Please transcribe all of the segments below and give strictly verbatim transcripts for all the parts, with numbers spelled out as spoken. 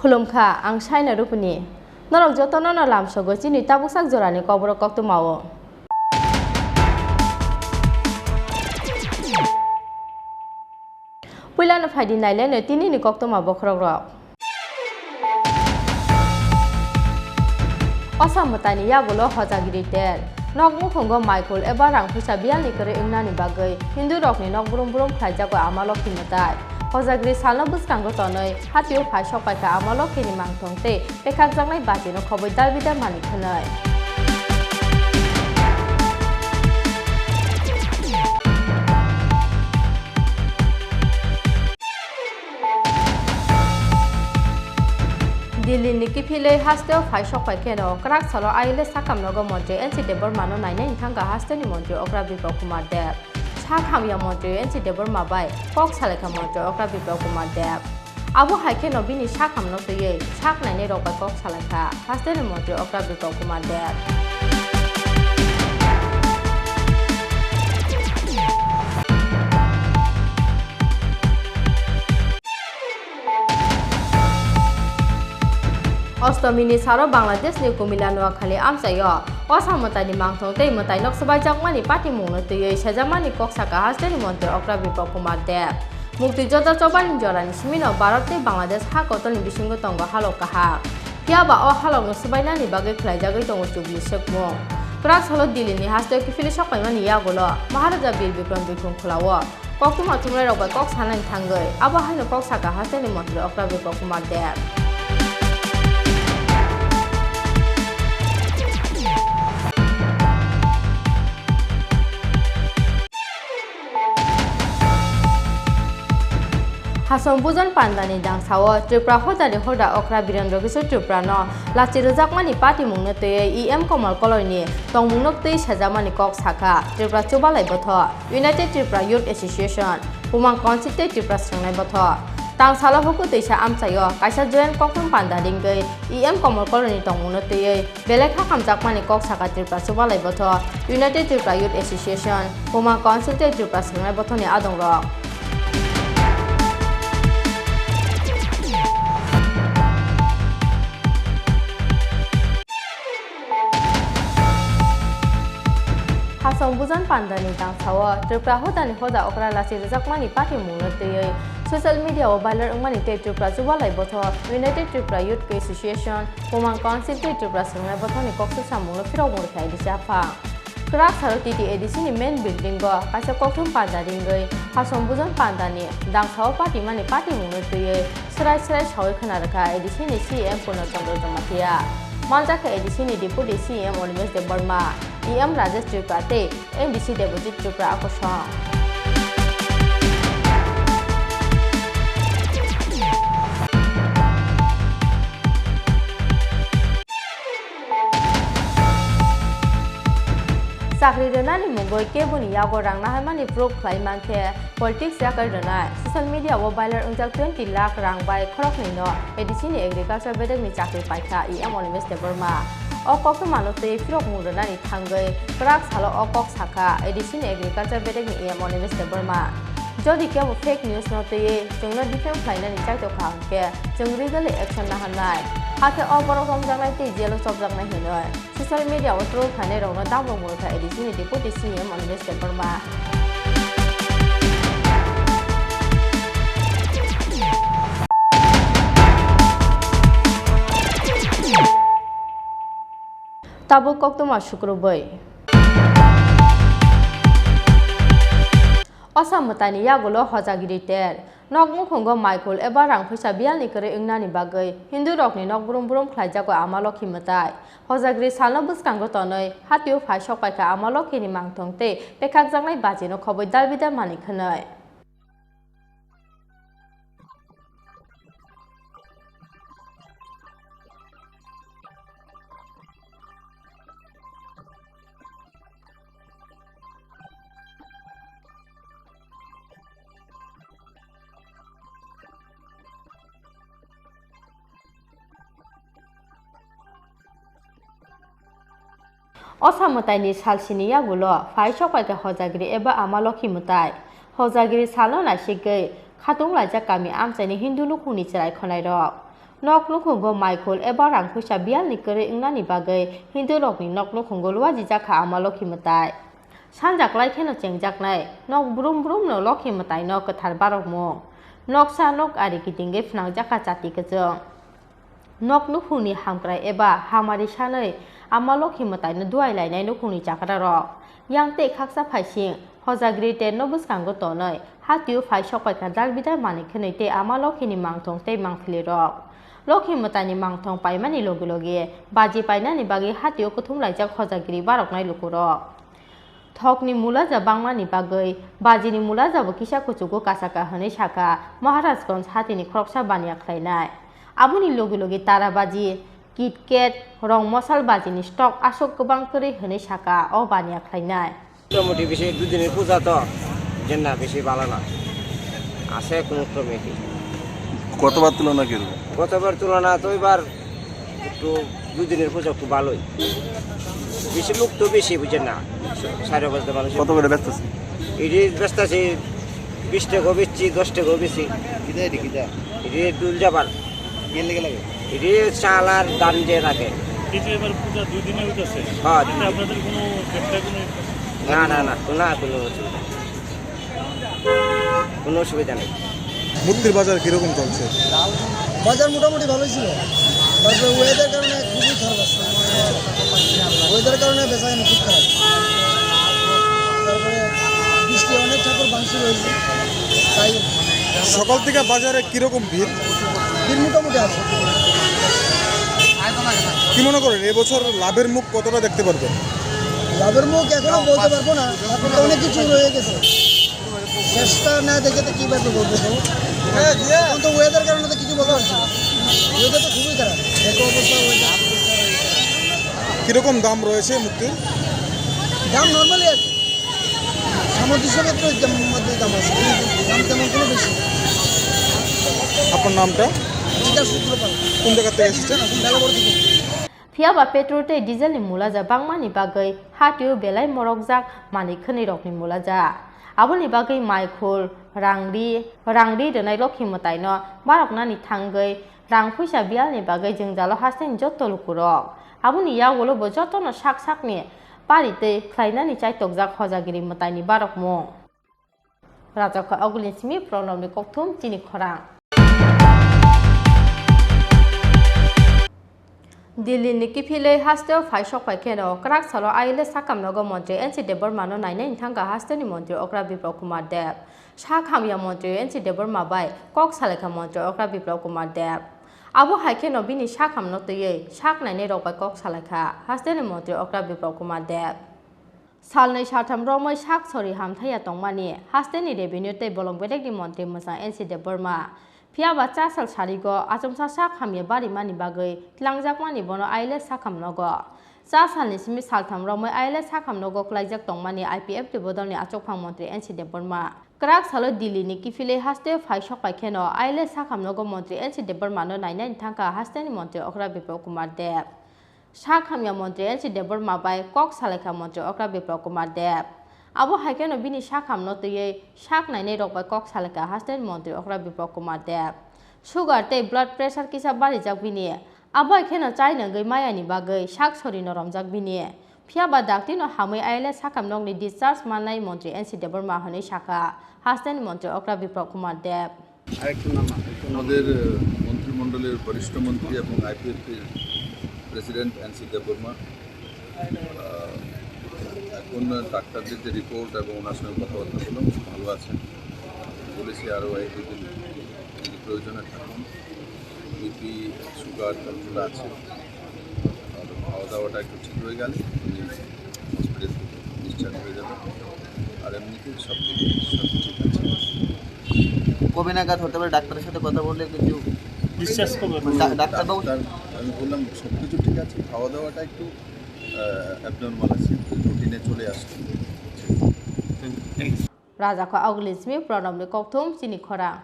Khulumkha, ang Saina Rupini. Norok jotono no lamsogo chini tabuksak jorani kokborok koktwmao. Puilano phaidi naileno tinini koktwma bokhorokrok. Osa mwtaini yagulo hojagiri ter. Nok nukhungo maikul eba rang phuisa biyalni kwrwi wngnani bagwi Hindu rokni nok brum brum khlaijago Ama Lokhi mwtai. Hojagiri salno bwskango tonwi hatio phai sokpaikha Ama Lokhini mangthong tei pekhakjaknai bachino khobwi dalbidal manwi khwnwi. Delhi ni kiphilwi hasteo phai sokpai kheno kwrak salo I L S sakam nogo montri N C Debbarma no nainai thangkha hasteni montri okra Biplab Kumar Deb. Sak hamya montri N C Debbarma bai kok salaikha montri okra Biplab Kumar Deb. Abo hai kheno bini sak hamno twiwi sak nainai rok bai kok salaikha hasteni montri okra Biplab Kumar Deb. Ostomini salo Bangladeshni Kumila Noakhali amchaio Osa mwtaini mangthong tei mwtainok swbaijakmani patimungno twiwi sejakmani kok sakha hasteni montri okra Biplab Kumar Deb. Mukti joda chobani jorani simino Bharat tei Bangladesh ha kotorni bisingo tongo halok kaham. Phiyaba o halokno swbainani bagwi khlaijagwi tongo chubui swkmung. Kwrak salo Delhini hasteo kiphilwi sokpaimani yagulo Maharaja Bir Bikram Bikram Khulao koktwma chumlairok bai kok sanani thangwi abo haino kok sakha hasteni montri okra Biplab Kumar Deb. Hasom Bujon Pandani dangsao Tripura hodani hoda okra Birendra Kishore Tripura no lachi rwjakmani patimungno twiwi E M Komal Koloini tongmungno twi sejakmani kok sakha Tripura Chubalai Bothor, United Tripura Youth Association, Bumang Council tei Tripura Swrwngnai Bothor. Tangsalo huku twisa amchaio kaisa joint koktwm panda ringwi E M Komal Koloini tongmungno twiwi belai kha hamjakmani kok sakha Tripura Chubalai Bothor, United Tripura Youth Association, Bumang Council tei Tripura Swrwngnai Bothorni adongrok. Hasom Bujon Pandani dangsao Tripura hodani hoda okra lachi rwjakmani patimungno twiwi social media o viral wngmani tei Tripura Chubalai Bothor, United Tripura Youth Association, Bumang Council tei Tripura Swrwngnai Bothorni kok swksamungno phirokmung rwkha A D C aphang. Kwrak salo T T A D C ni main building o kaisa koktwm panda ringwi Hasom Bujon Pandani dangsao patimani patimungno twiwi swrai swrai sawi khwna rwkha A D C ni C E M Purna Chandra Jamatia. Manjakha A D C ni Deputy C E M Animesh Debbarma, E M Rajesh Tripura tei M D C Debojit Tripura akosong. Chakri rwnani mungwi keboni yago rang naharmani proof khlai mankhe politics yakarwi rwnai. Social media o viral wngjak twenty lakh rang bai khoroknwi no A D C ni agriculture bedekni chakri paikha E M Animesh Debbarma. O koktwmano twi phirokmung rwnani thangwi kwrak salo o kok sakha A D C ni agriculture bedekni E M Animesh Debbarma. Jodi kebo fake news no twiwi chwngno defame khlainani chaitokha hwnkhe chwng legally action naharnai. Hakhe o borok romjaknai tei jail o chopjaknai hinwi social media o troll khlainairokno damrok murkha A D C ni Deputy C E M Animesh Debbarma. Tabuk koktwma sukrubwi. Osa mwtaini yagulo hojagiri ter. Nok nukhungo maikul eba rang phuisa biyalni kwrwi wngnani bagwi Hindu rokni nok brum brum khlaijago Ama Lokhi mwtai. Hojagiri salno bwskango tonwi hatio phai sokpaikha Ama Lokhini mangthong tei pekhakjaknai bachino khobwi dalbidal manwi khwnwi. Osa mwtaini salsini yagulo phai sokpaikha hojagiri eba Ama Lokhi mwtai. Hojagiri salno naisigwi khatung laijak kami amchaini Hindu nukhungni chwrai khwnairok. Nok nukhungo maikhul eba rang phuisa biyalni kwrwi wngnani bagwi Hindurokni nok nukhungo luajijak kha Ama Lokhi mwtai. Sanja klai kheno chengjaknai nok brum brumno Lokhi mwtaino kwthar barokmung. Noksa nok ari kitingwi phnangjak kha chati kwchwng. Nok nukhungni hamkrai eba hamari sanwi Ama Lokhi mwtaino duai lainai nukhungni chakrarok. Yang tei khaksa phaising, hojagri tei no bwskango tonwi, hatio phai sokpai kha dal bidal manwi khwnwi tei Ama Lokhini mangthong tei mangphlirok. Lokhi mwtaini mangthong paimani logi logi baji painani bagwi hatio kuthum laijak hojagri baroknai lukurok. Thokni mulaja bangmani bagwi bajini mulajabo kisa kuchugo kasaka hwnwi sakha Maharajganj hatini khoroksa baniya khlainai. Aboni logi logi tara baji, KitKat, rong mosal bajini stock aswk kwbang kwrwi hwnwi sakha o baniya khlainai. মোটামুটি বেশি দুদিনের পূজা তো, জন্য বেশি ভালো না, আছে কোনো ক্রমে কি। গতবার তুলনা কিরকম? গতবার তুলনা তো এবার একটু দুদিনের পূজা একটু ভালোই, বেশি লোক তো বেশি, বুঝছেন না, সাড়ে পাঁচটা মানুষ। কত করে বেচতেছে? ইলিশ বেচতেছে বিশ টাকাও বেচছি, দশ টাকাও বেচছি। কিতা এটি কিতা? এটি দুল যাবার। কে লেগে লাগে? এটি চাল আর ধান দিয়ে রাখে। এই যে এবার পূজা দুই দিনে হইতেছে, হ্যাঁ, এতে দুই দিন। আপনাদের কোনো ব্যবসায় কোনো না, না, না, কোনো, না, কোনো অসুবিধা নেই। কোনো অসুবিধা নেই। মূর্তির বাজার কিরকম চলছে? বাজার মোটামুটি ভালোই ছিল, তারপরে ওয়েদার কারণে খুবই খারাপ আসছে। ওয়েদার কারণে বেচা কেনা খুব খারাপ। তারপরে বৃষ্টি, অনেক ঠাকুর ভাঙচুর হয়েছে, তাই। সকাল থেকে বাজারে কিরকম ভিড়? ভিড় মোটামুটি আছে। কি মনে করেন, এবছর লাভের মুখ কতটা দেখতে পারবেন? লাভের মুখ এখনো বলতে পারবো না, এখন তো অনেক কিছু রয়ে গেছে। শেষটা না দেখে তো কিভাবে বলবো, বলো? এখন তো ওয়েদার কারণে তো কিছু বলতে পারছি না। ওয়েদার তো খুবই খারাপ, এত অবস্থা ওয়েদার। কিরকম দাম রয়েছে মূর্তির? দাম নর্মালি আছে, সামঞ্জস্যের মধ্যে, মধ্যে দাম আছে, দাম তেমন কোনো বেশি না। আপনার নামটা? বিকাশ সূত্রপাল। কোন জায়গা থেকে এসেছেন? বেলাবর থেকে। Phiya ba petrol tei diesel ni mulaja bangmani bagwi hatio belai morokjak manwi khwnwi rokni mulaja. Aboni bagwi maikhul, rangri, rangri rwnai Lokhi mwtaino baroknani thangwi rang phuisa biyalni bagwi jwngjalo hasteni jotto lukurok. Aboni yagulo bo jotono sak sakni pari tei khlainani chaitokjak hojagiri mwtaini barokmung. Rajakha Ogulin simi Pranobni kokthum chini khorang. Delhi ni kiphilwi hasteo phai sokphai kheno kwrak salo I L S sakam nogo montri N C Debbarma no nainai thangkha hasteni montri okra Biplab Kumar Deb. Sak hamya montri N C Debbarma bai kok salaikha montri okra Biplab Kumar Deb. Abo hai kheno bini sak hamno twiwi sak nainai rok bai kok salaikha hasteni montri okra Biplab Kumar Deb. Salnwi saltham romwi sak sori hamthaiya tongmani hasteni revenue tei bolong bedekni montri mwchang N C Debbarma. Phiya ba cha sal sarigo achomsa sak hamya barimani bagwi tlangjakmani bono I L S sakam nogo. Cha salni simi saltham romwi I L S sakam nogo kwlaijak tongmani I P F T bodolni achukphang montri N C Debbarma. Kwrak salo Delhi ni kiphilwi hasteo phai sokphai kheno I L S sakam nogo montri N C Debbarma no nainani thangkha hasteni montri okra Biplab Kumar Deb. Sak hamya montri N C Debbarma bai kok salaikha montri okra Biplab Kumar Deb. Abo hai kheno bini sak hamno twiwi sak nainai rok bai kok salaikha hasteni montri okra Biplab Kumar Deb. Sugar tei blood pressure kisa barijak bini. Abo hai kheno chai nangwi mayani bagwi sak sorino romjak bini. Phiya ba dakti no hamwi I L S sakam nokni discharge mannai montri N C Debbarma hwnwi sakha hasteni montri okra Biplab Kumar Deb. আমাদের, আহ, মন্ত্রিমণ্ডলীর বরিষ্ঠ মন্ত্রী এবং আইপিএফটির president NC Debbarma, আহ, এখন ডাক্তারদের যে রিপোর্ট এবং ওনার সঙ্গে কথাবার্তা বললাম, ভালো আছেন। বলেছি আরও এক দুই দিন যদি প্রয়োজনে থাকুন। বিপি, সুগার কন্ট্রোল আছে। আর খাওয়া দাওয়াটা একটু ঠিক হয়ে গেলে উনি হসপিটাল থেকে ডিসচার্জ হয়ে যাবেন। আর এমনিতে সব ঠিক, সব ঠিক আছে। কবে নাগাদ হতে পারে ডাক্তারের সাথে কথা বললে কিছু ডিসচার্জ কবে? মানে ডা-, ডাক্তারবাবু ডাক্তার, আমি বললাম সব কিছু ঠিক আছে, খাওয়া দাওয়াটা একটু, আহ, অ্যাবনর্মাল আছে, রুটিনে চলে আসছে। Rajakha Ogulin simi Pranobni kokthum chini khorang.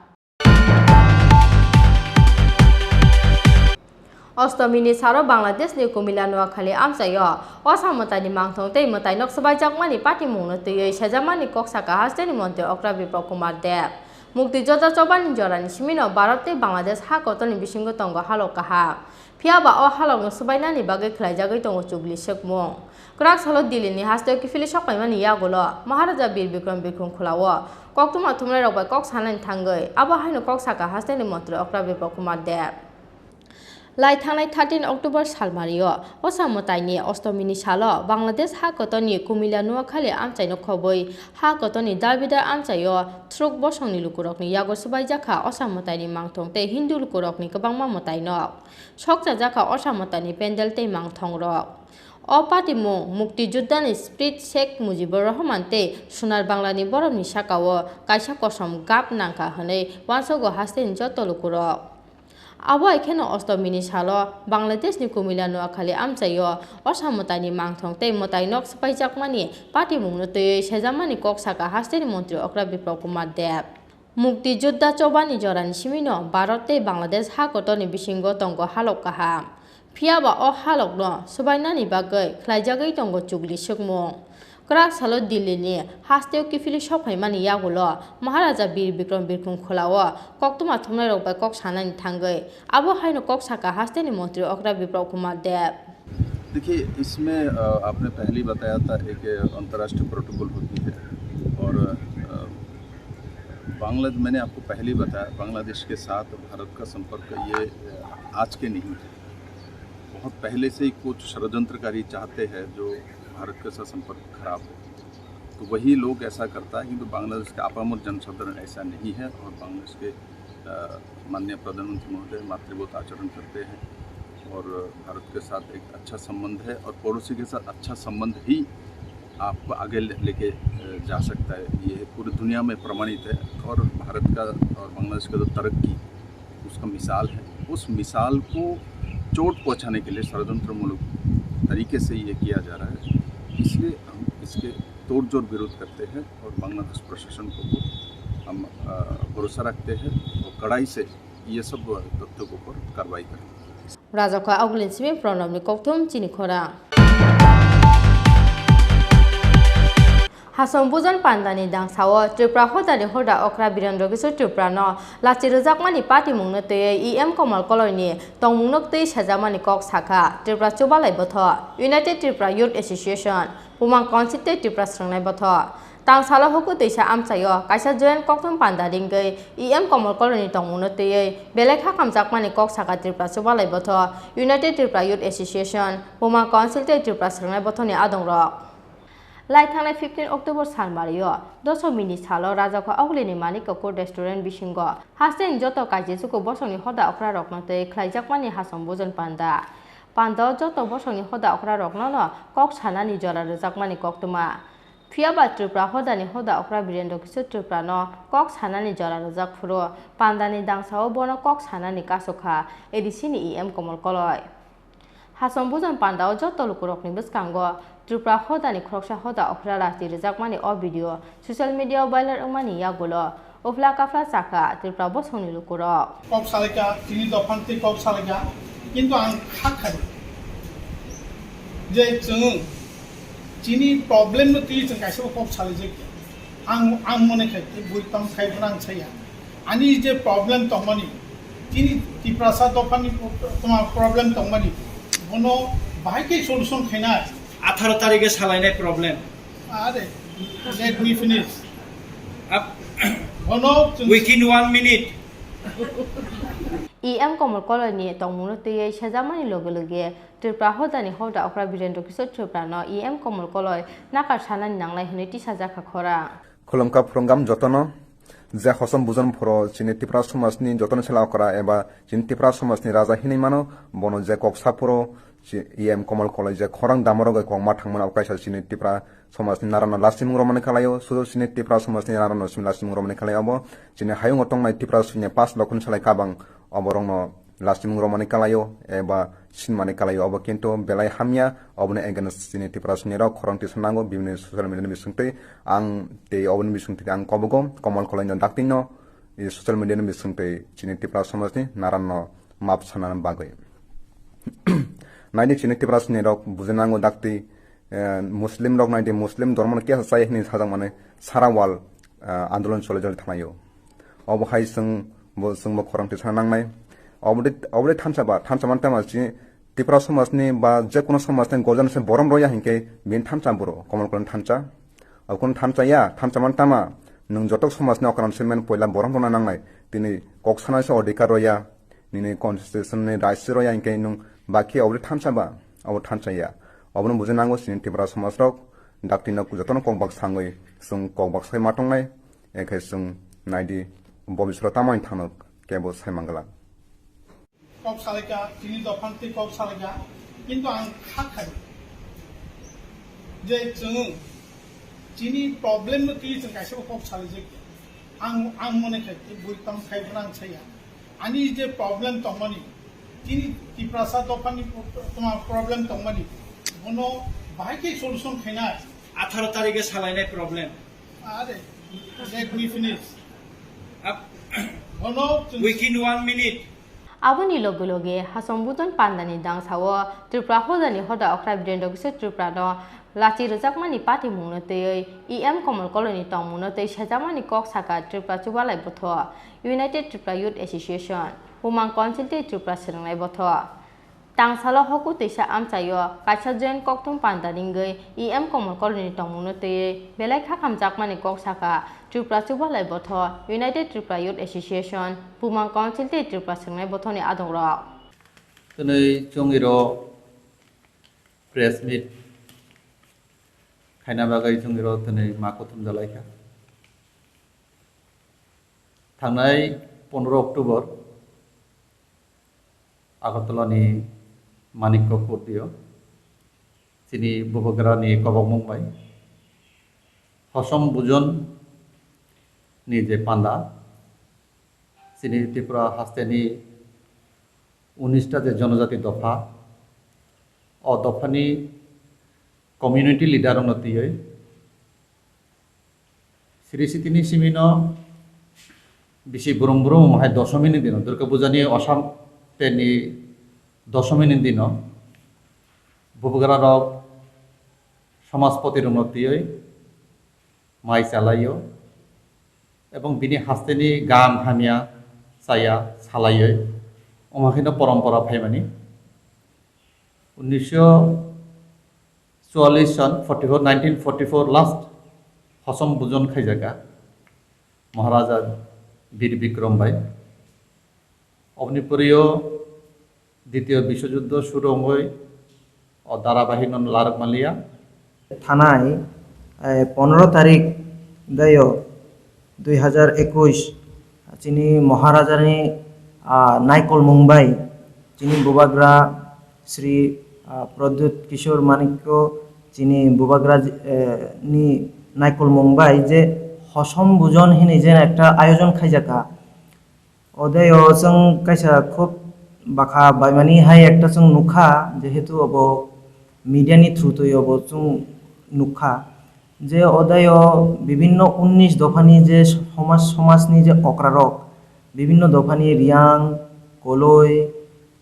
Ostomi ni saro Bangladesh ni Kumila Noakhali amchaio Osa mwtai ni mangthong tei mwtai nok swbaijakmani patimung no twiwi sejakmani kok sakha hasteni montri okra Biplab Kumar Deb. Mukti Jodha chobani jorani simino Bharat tei Bangladesh ha kotorni bisingo tongo halok kaham. Phiya ba o halokno swbainani bagwi khlaijagwi tongo chugli swkmung. Kwrak salo Delhi-ni hasteo kiphilwi sokphaimani yagulo Maharaja Bir Bikram Birkhung Khulao koktwma thumnairok bai kok sanani thangwi abo haino kok sakha hasteni montri okra Biplab Kumar Deb. Lai thangnai thirteen October salmario Osa mwtaini Ostomini salo Bangladesh ha kotorni Kumila Noakhali amchaino khobwi ha kotorni Dalbidar amchaio thruk bosongni lukurokni yago swbaijakha Osa mwtaini mangthong tei Hindu lukurokni kwbangma mwtaino. Sokchajakha Osa mwtaini pendel tei mangthongrok. O patimung Mukti Juddhani spirit Sheikh Mujibur Rahman tei Sunar Banglani borokni sakao kaisa kosom gap nangkha hwnwi uansogo hasteni joto lukurok. Abo hai kheno Ostomini salo Bangladeshni Kumila Noakhali amchaio Osa mwtaini mangthong tei mwtainok swpaijakmani patimungno twiwi sejakmani kok sakha hasteni montri okra Biplab Kumar Deb. Mukti Juddha chobani jorani simino Bharat tei Bangladesh ha kotorni bisingo tongo halok kaham. Phiya ba o halokno swbainani bagwi khlaijagwi tongo chugli swkmung. Kwrak salo Delhi-ni hasteo kiphilwi sokphaimani yagulo Maharaja Bir Bikram Birkhung Khulao koktwma thumnairok bai kok sanani thangwi abo haino kok sakha hasteni montri okra Biplab Kumar Deb. देखिए, इसमें अ, आपने पहले ही बताया था, एक अंतर्राष्ट्रीय प्रोटोकॉल होती है और अ, बांग्ला मैंने आपको पहले ही बताया, बांग्लादेश के साथ भारत का संपर्क ये अ, आज के नहीं है। बहुत पहले से ही कुछ षड्यंत्रकारी चाहते हैं जो भारत के साथ संपर्क खराब हो, तो वही लोग ऐसा करता है, किंतु बांग्लादेश का आपामर जनसाधारण ऐसा नहीं है और बांग्लादेश के अ, माननीय प्रधानमंत्री महोदय मातृवत आचरण करते हैं और भारत के साथ एक अच्छा संबंध है और पड़ोसी के साथ अच्छा संबंध ही आपको आगे ले, लेके अ, जा सकता है। ये पूरी दुनिया में प्रमाणित है और भारत का और बांग्लादेश का जो तरक्की उसका मिसाल है। उस मिसाल को चोट पहुंचाने के लिए षड्यंत्रमूलक तरीके से ये किया जा रहा है, इसलिए हम इसके तोड़जोड़ विरोध करते हैं और बांग्लादेश प्रशासन को हम अ, भरोसा रखते हैं और कड़ाई से ये सब तथ्यों के ऊपर कार्रवाई करेंगे। Rajakha Augulin Simi Pranabni Kokthum Chini Khorang. Hasom Bujon Pandani dangsao Tripura hodani hoda okra Birendra Kishore Tripura no lachi rwjakmani patimungno twiwi E M Komal Koloini tongmungno twi sejakmani kok sakha Tripura Chubalai Botho, United Tripura Youth Association, Bumang Council tei Tripura Swrwngnai Botho. Tangsalo huku twisa amchaio kaisa joint kokthum panda ringwi E M Komal Koloini tongmungno twiwi belai kha kamjakmani kok sakha Tripura Chubalai Botho, United Tripura Youth Association, Bumang Council tei Tripura Swrwngnai Bothoni adongrok. Lai thangnai fifteen October salmario Dosomini salo Rajakha Augulini Manik Kakur Restaurant bisingo hasteni joto kaiji chuku bosongni hoda okrarokno twi khlaijakmani Hasom Bujon Panda. Pandao joto bosongni hoda okrarokno no kok sanani jora rwjakmani koktwma. Phiya ba Tripura hodani hoda okra Birendra Kishore Tripura no kok sanani jora rwjak phuru pandani dangsao bono kok sanani kasukha A D C ni E M Komal Koloi. Hasom Bujon pandao joto lukurokni bwskango Tripura hodani khoroksa hoda okra lachi rwjakmani o video social media o viral wngmani yagulo uphla kaphla chakha Tripura bosongni lukurok. Kok salaikha, chini dophani twi kok salaikha, kintu ang kha khai je chwng chini problem no twi chwng kaisa bo kok salaijak ya. Ang, ang mone khai tei bui tong khai bono ang saya. Ani je problem tongmani, chini Tiprasa dophani toma problem tongmani, bono bahai khe solution khainai. Atharo tarige salainai problem. Are, let me finish. Ap- Bono chwng- Within one minute. E M Komal Koloi ni tongmungno twiwi sejakmani loge loge Tripura hodani hoda okra Birendra Kishore Tripura no E M Komal Koloi nakar sanani nanglai hwnwi tisajakha khorang. Khulumkha phwrwngam jotono, je hosom bujon phoro chini Tipra somajni jotono sela okra eba chini Tipra somajni raja hinwi mano, bono je kok saphuru chi-, E M Komal Koloi je khorang damorogwi kok ma thangmano, abo kaisa chini Tipra somajni narano lastimung romani kalaio, sudu chini Tipra somajni narano simi lastimung romani kalaio, abo chini hayungo tongnai Tipra sini pas lokhon salai kabang oborokno lastimung romani kalaio eba sinmani kalaio, obo kintu belai hamya, oboni against chini Tipra sini rok khorang tisa nango, bibini social media ni bisingtwi ang tei oboni bisingtwi ang kobogo Komal Koloi no dakti no, social media ni bisingtwi chini Tipra somajni narano map sanani bagwi. Naidi chini Tipra sini rok bujinango dakti, eh, Muslim rok naidi Muslim dhormo no kesa chaya hinwi sajak mani sara world, eh, andolon choli choli thanglaio. Obo hai chwng bo, chwngbo khorang tisana nangnai. Obodei, obodei thansa ba, thansa man tama chini Tipra somajni ba je kono somajni gojan se borom roya hinkhe bini thansa boro, Komol Koloni thansa. Abo kono thansa ya, thansa man tama nwng jotok somajni okran se men poila borom rona nangnai. Tini kok sana se odhikar roya, nini constitution ni rights roya hinkhe nwng bakhe obodei thansa ba, abo thansa ya. Obono bujui nango chini Tipra somaj rok, dakti no jotono kok bak sangwi chwng kok bak sai ma tongnai. Ekhe chwng naidi, bobiswro tamo wng thangno kebo sai mangla. Kok salaikha, chini dophani twi kok salaikha, kintu ang kha khai je chwng chini problem no twi chwng kaisa kok salaijak. Ang, ang mone khai bui tong khai phano ang saya. Ani je problem tongmani, chini Tiprasa dophani toma problem tongmani, bono bahai khe solution khainai. Atharo tarikhe salainai problem. Are, let me finish. Up. Bono chwng Within one minute. Aboni loge loge Hasom Bujon Pandani dangsao Tripura hodani hoda okra Birendra Kishore Tripura no lachi rwjakmani patimungno twiwi E M Komol Koloni tongmungno twi sejakmani kok saka Tripura Chubalai Bothok, United Tripura Youth Association, Bumang Council tei Tripura Swrwngnai Bothok. Tangsalo hoku twisa amchaio kaisa joint kokthum panda ringwi E M Komol Koloni tongmungno twiwi belai kha khamjakmani kok saka Tripura Chubalai Bothok, United Tripura Youth Association, Bumang Council tei Tripura Swrwngnai Bothokni adongrok. Twnwi chwng iro press meet khaina bagwi chwng iro twnwi ma kuthum jalaikha. Thangnai pondro October Agartala ni Manikya Kutir o chini Bubagra ni kobokmung bai Hosom Bujon ni je panda, chini Tripura haste ni unis ta je jonojati dopha, o dopha ni community leader rok no twiwi Sri Sitini simino bisi brum brum hai dosomi ni dino, Durga Puja ni osam teni dosomi ni dino Bubagra rok Samajpati rok no twiwi mai chalaio, ebong bini haste ni gam hamya chaya salaioi, omo haino porompora phaimani. Unisho chuallis san, forty four, nineteen forty four last Hosom Bujon khaijaka Maharaja Bir Bikram bai. Oboni poriyo Ditiyo Biswojuddo suru wngwi o dharabahik no larwk manliya. Thanai, eh, pondro tarik dayo dui hazar ekush, chini Maharajani, ah, naikolmung bai chini Bubagra Sri, ah, Pradyut Kishore Manikya chini Bubagra, eh, ni naikolmung bai je Hosom Bujon hinwi je ekta ayojon khaijaka. Odeo chwng kaisa khub bakha baimani hai ekta chwng nukha, jehetu obo media ni through twi obo chwng nukha je odeo bibinno unnish dophani je somaj, somajni je okrarok, bibinno dophani Riyang, Koloi,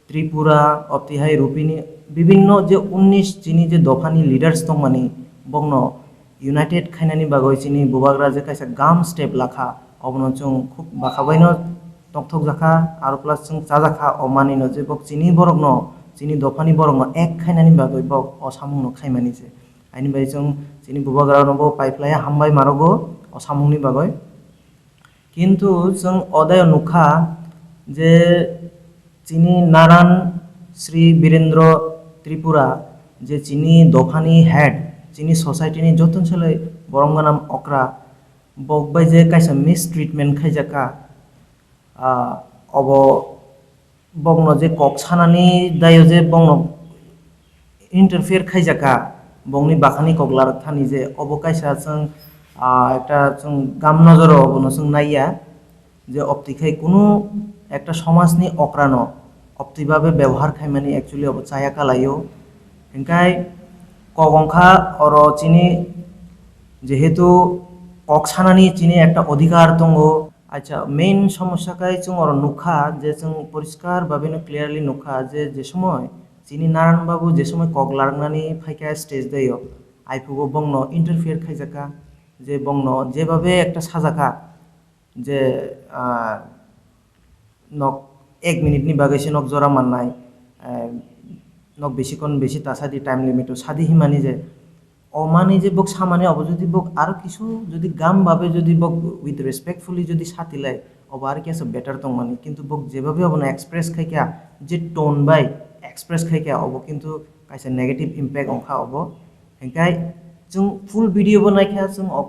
Tripura, obtwi hai Rupini, bibinno je unnish chini je dophani leaders tongmani, bokno united khainani bagwi chini Bubagra je kaisa gam step lakha, obono chwng khub bakha baino tongthokjakha, aro plus chwng chajakha o manwino je bok chini borokno, chini dophani borokno ek khainani bagwi bok o samungno khaimani se. Aini bai chwng chini Bubagrano bo paiphlaiya hambai marogo o samungni bagwi. Kintu chwng odeo nukha je chini naran Sri Birendra Tripura, je chini dophani head, chini society ni joto selai borom ganam okra, bok bai je kaisa mistreatment khaijakha, ah, obo bokno je kok sanani dayo je bokno interfere khaijakha, bokni bakhani kok larwk thani je obo kaisa chwng, ah, ekta chwng gam nojoro obono chwng naiya je obtwi khai kunu ekta somajni okrano obtwi babe bebohar khaimani actually obo chaya kalaio. Hinkhe kok wngkha oro chini jehetu kok sanani chini ekta odhikar tongo. Acha, main somosya khai chwng oro nukha je chwng poriskar babeno clearly nukha je, je somoi chini Naran babu je somoi kok larwknani phaikha stage dayo, aiphugo bongno interfere khaijakha, je bongno jebabe ekta sajakha, je, ah, nok ek minute ni bagwi se nok jora mannai, eh, nok bisi kon bisi ta sadi, time limit o sadi himani je. O mani je bok samani obo jodi bok aro kisu jodi gam babe jodi bok with respectfully jodi satilai, obo aro kesa better tongmani. Kintu bok jebabe obono express khaikha, je tone bai express khaikha, obo kintu kaisa negative impact ongkha obo. Hingkai chwng full video bo naikha, chwng o,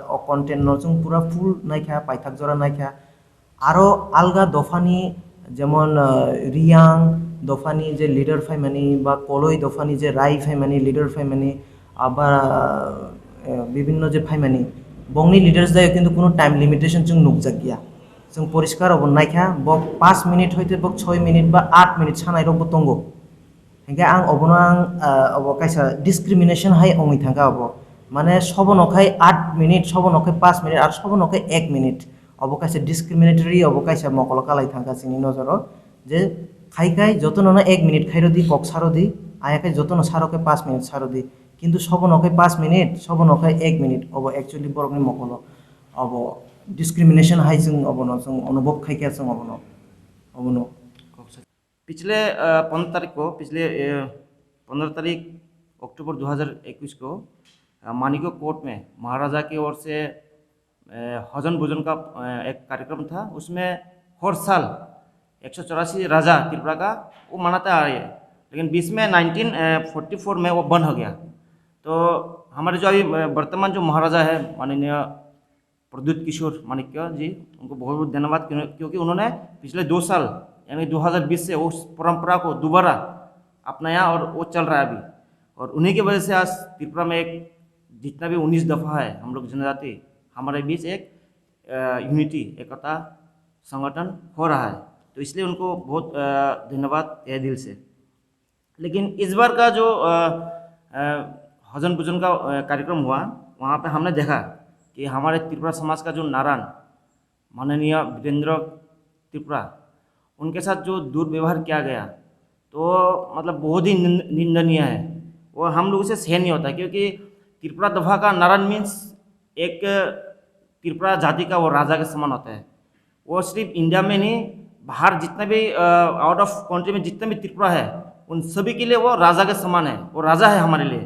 o content no chwng pura full naikha, paithak jora naikha. Aro alga dophani, jemon, ah, Riyang dophani je leader phaimani, ba Koloi dophani je Rai phaimani, leader phaimani, aba, eh, bibinno je phaimani, bongni leaders dayo kintu kuno time limitation chwng nukjakya. Chwng poriskar obo naikha, bok paanch minute hoite bok choi minute ba aat minute sanai rokbo tongo. Hingke ang obono ang, ah, obo kaisa discrimination hai wngwi thangkha obo. Mane sobo nokhai aat minute, sobo nokhai paanch minute, ar sobo nokhai ek minute. Obo kaisa discriminatory, obo kaisa mokolo kalai thangkha chini nojoro. Je khai khai jotono no ek minute khairodi, kok sarodi, aya khai jotono saro khe paanch minute sarodi. Kintu sobo nokhai paanch minute, sobo nokhai ek minute. Obo actually borokni mokolo. Obo discrimination hai chwng obono chwng onubhob khaikha chwng obono. Obono. पिछले, अ, पन्द्रह तारीख को, पिछले, अ, पन्द्रह तारीख अक्टूबर दो हज़ार इक्कीस को, अ, मानिको कोर्ट में महाराजा की ओर से, अ, हजन भोजन का, अ, एक कार्यक्रम था। उसमें हर साल एक सौ चौरासी राजा त्रिपुरा का वो मनाता आ रही है, लेकिन बीच में नाइनटीन फोर्टी फ़ोर में वो बंद हो गया। तो हमारे जो अभी, अ, वर्तमान जो महाराजा है, माननीय प्रद्युत किशोर माणिक्य जी, उनको बहुत बहुत धन्यवाद, क्यों-, क्योंकि उन्होंने पिछले दो साल, यानी दो हज़ार बीस से उस परंपरा को दोबारा अपनाया और वो चल रहा है अभी। और उन्हीं की वजह से आज त्रिपुरा में एक, जितना भी उन्नीस दफा है हम लोग जनजाति, हमारे बीच एक, अ, यूनिटी, एकता संगठन हो रहा है। तो इसलिए उनको बहुत, अ, धन्यवाद तहे दिल से। लेकिन इस बार का जो, अ, अ, हजन भोजन का, अ, कार्यक्रम हुआ, वहाँ पे हमने देखा कि हमारे त्रिपुरा समाज का जो नारायण, माननीय वीरेंद्र त्रिपुरा, उनके साथ जो दुर्व्यवहार किया गया, तो मतलब बहुत ही निंद-, निंदनीय है। वो हम लोगों से सहन नहीं होता, क्योंकि त्रिपुरा दफा का नारायण मीन्स एक त्रिपुरा जाति का वो राजा के समान होता है। वो सिर्फ इंडिया में नहीं, बाहर जितना भी, अ, आउट ऑफ कंट्री में जितने भी त्रिपुरा है, उन सभी के लिए वो राजा के समान है, वो राजा है हमारे लिए।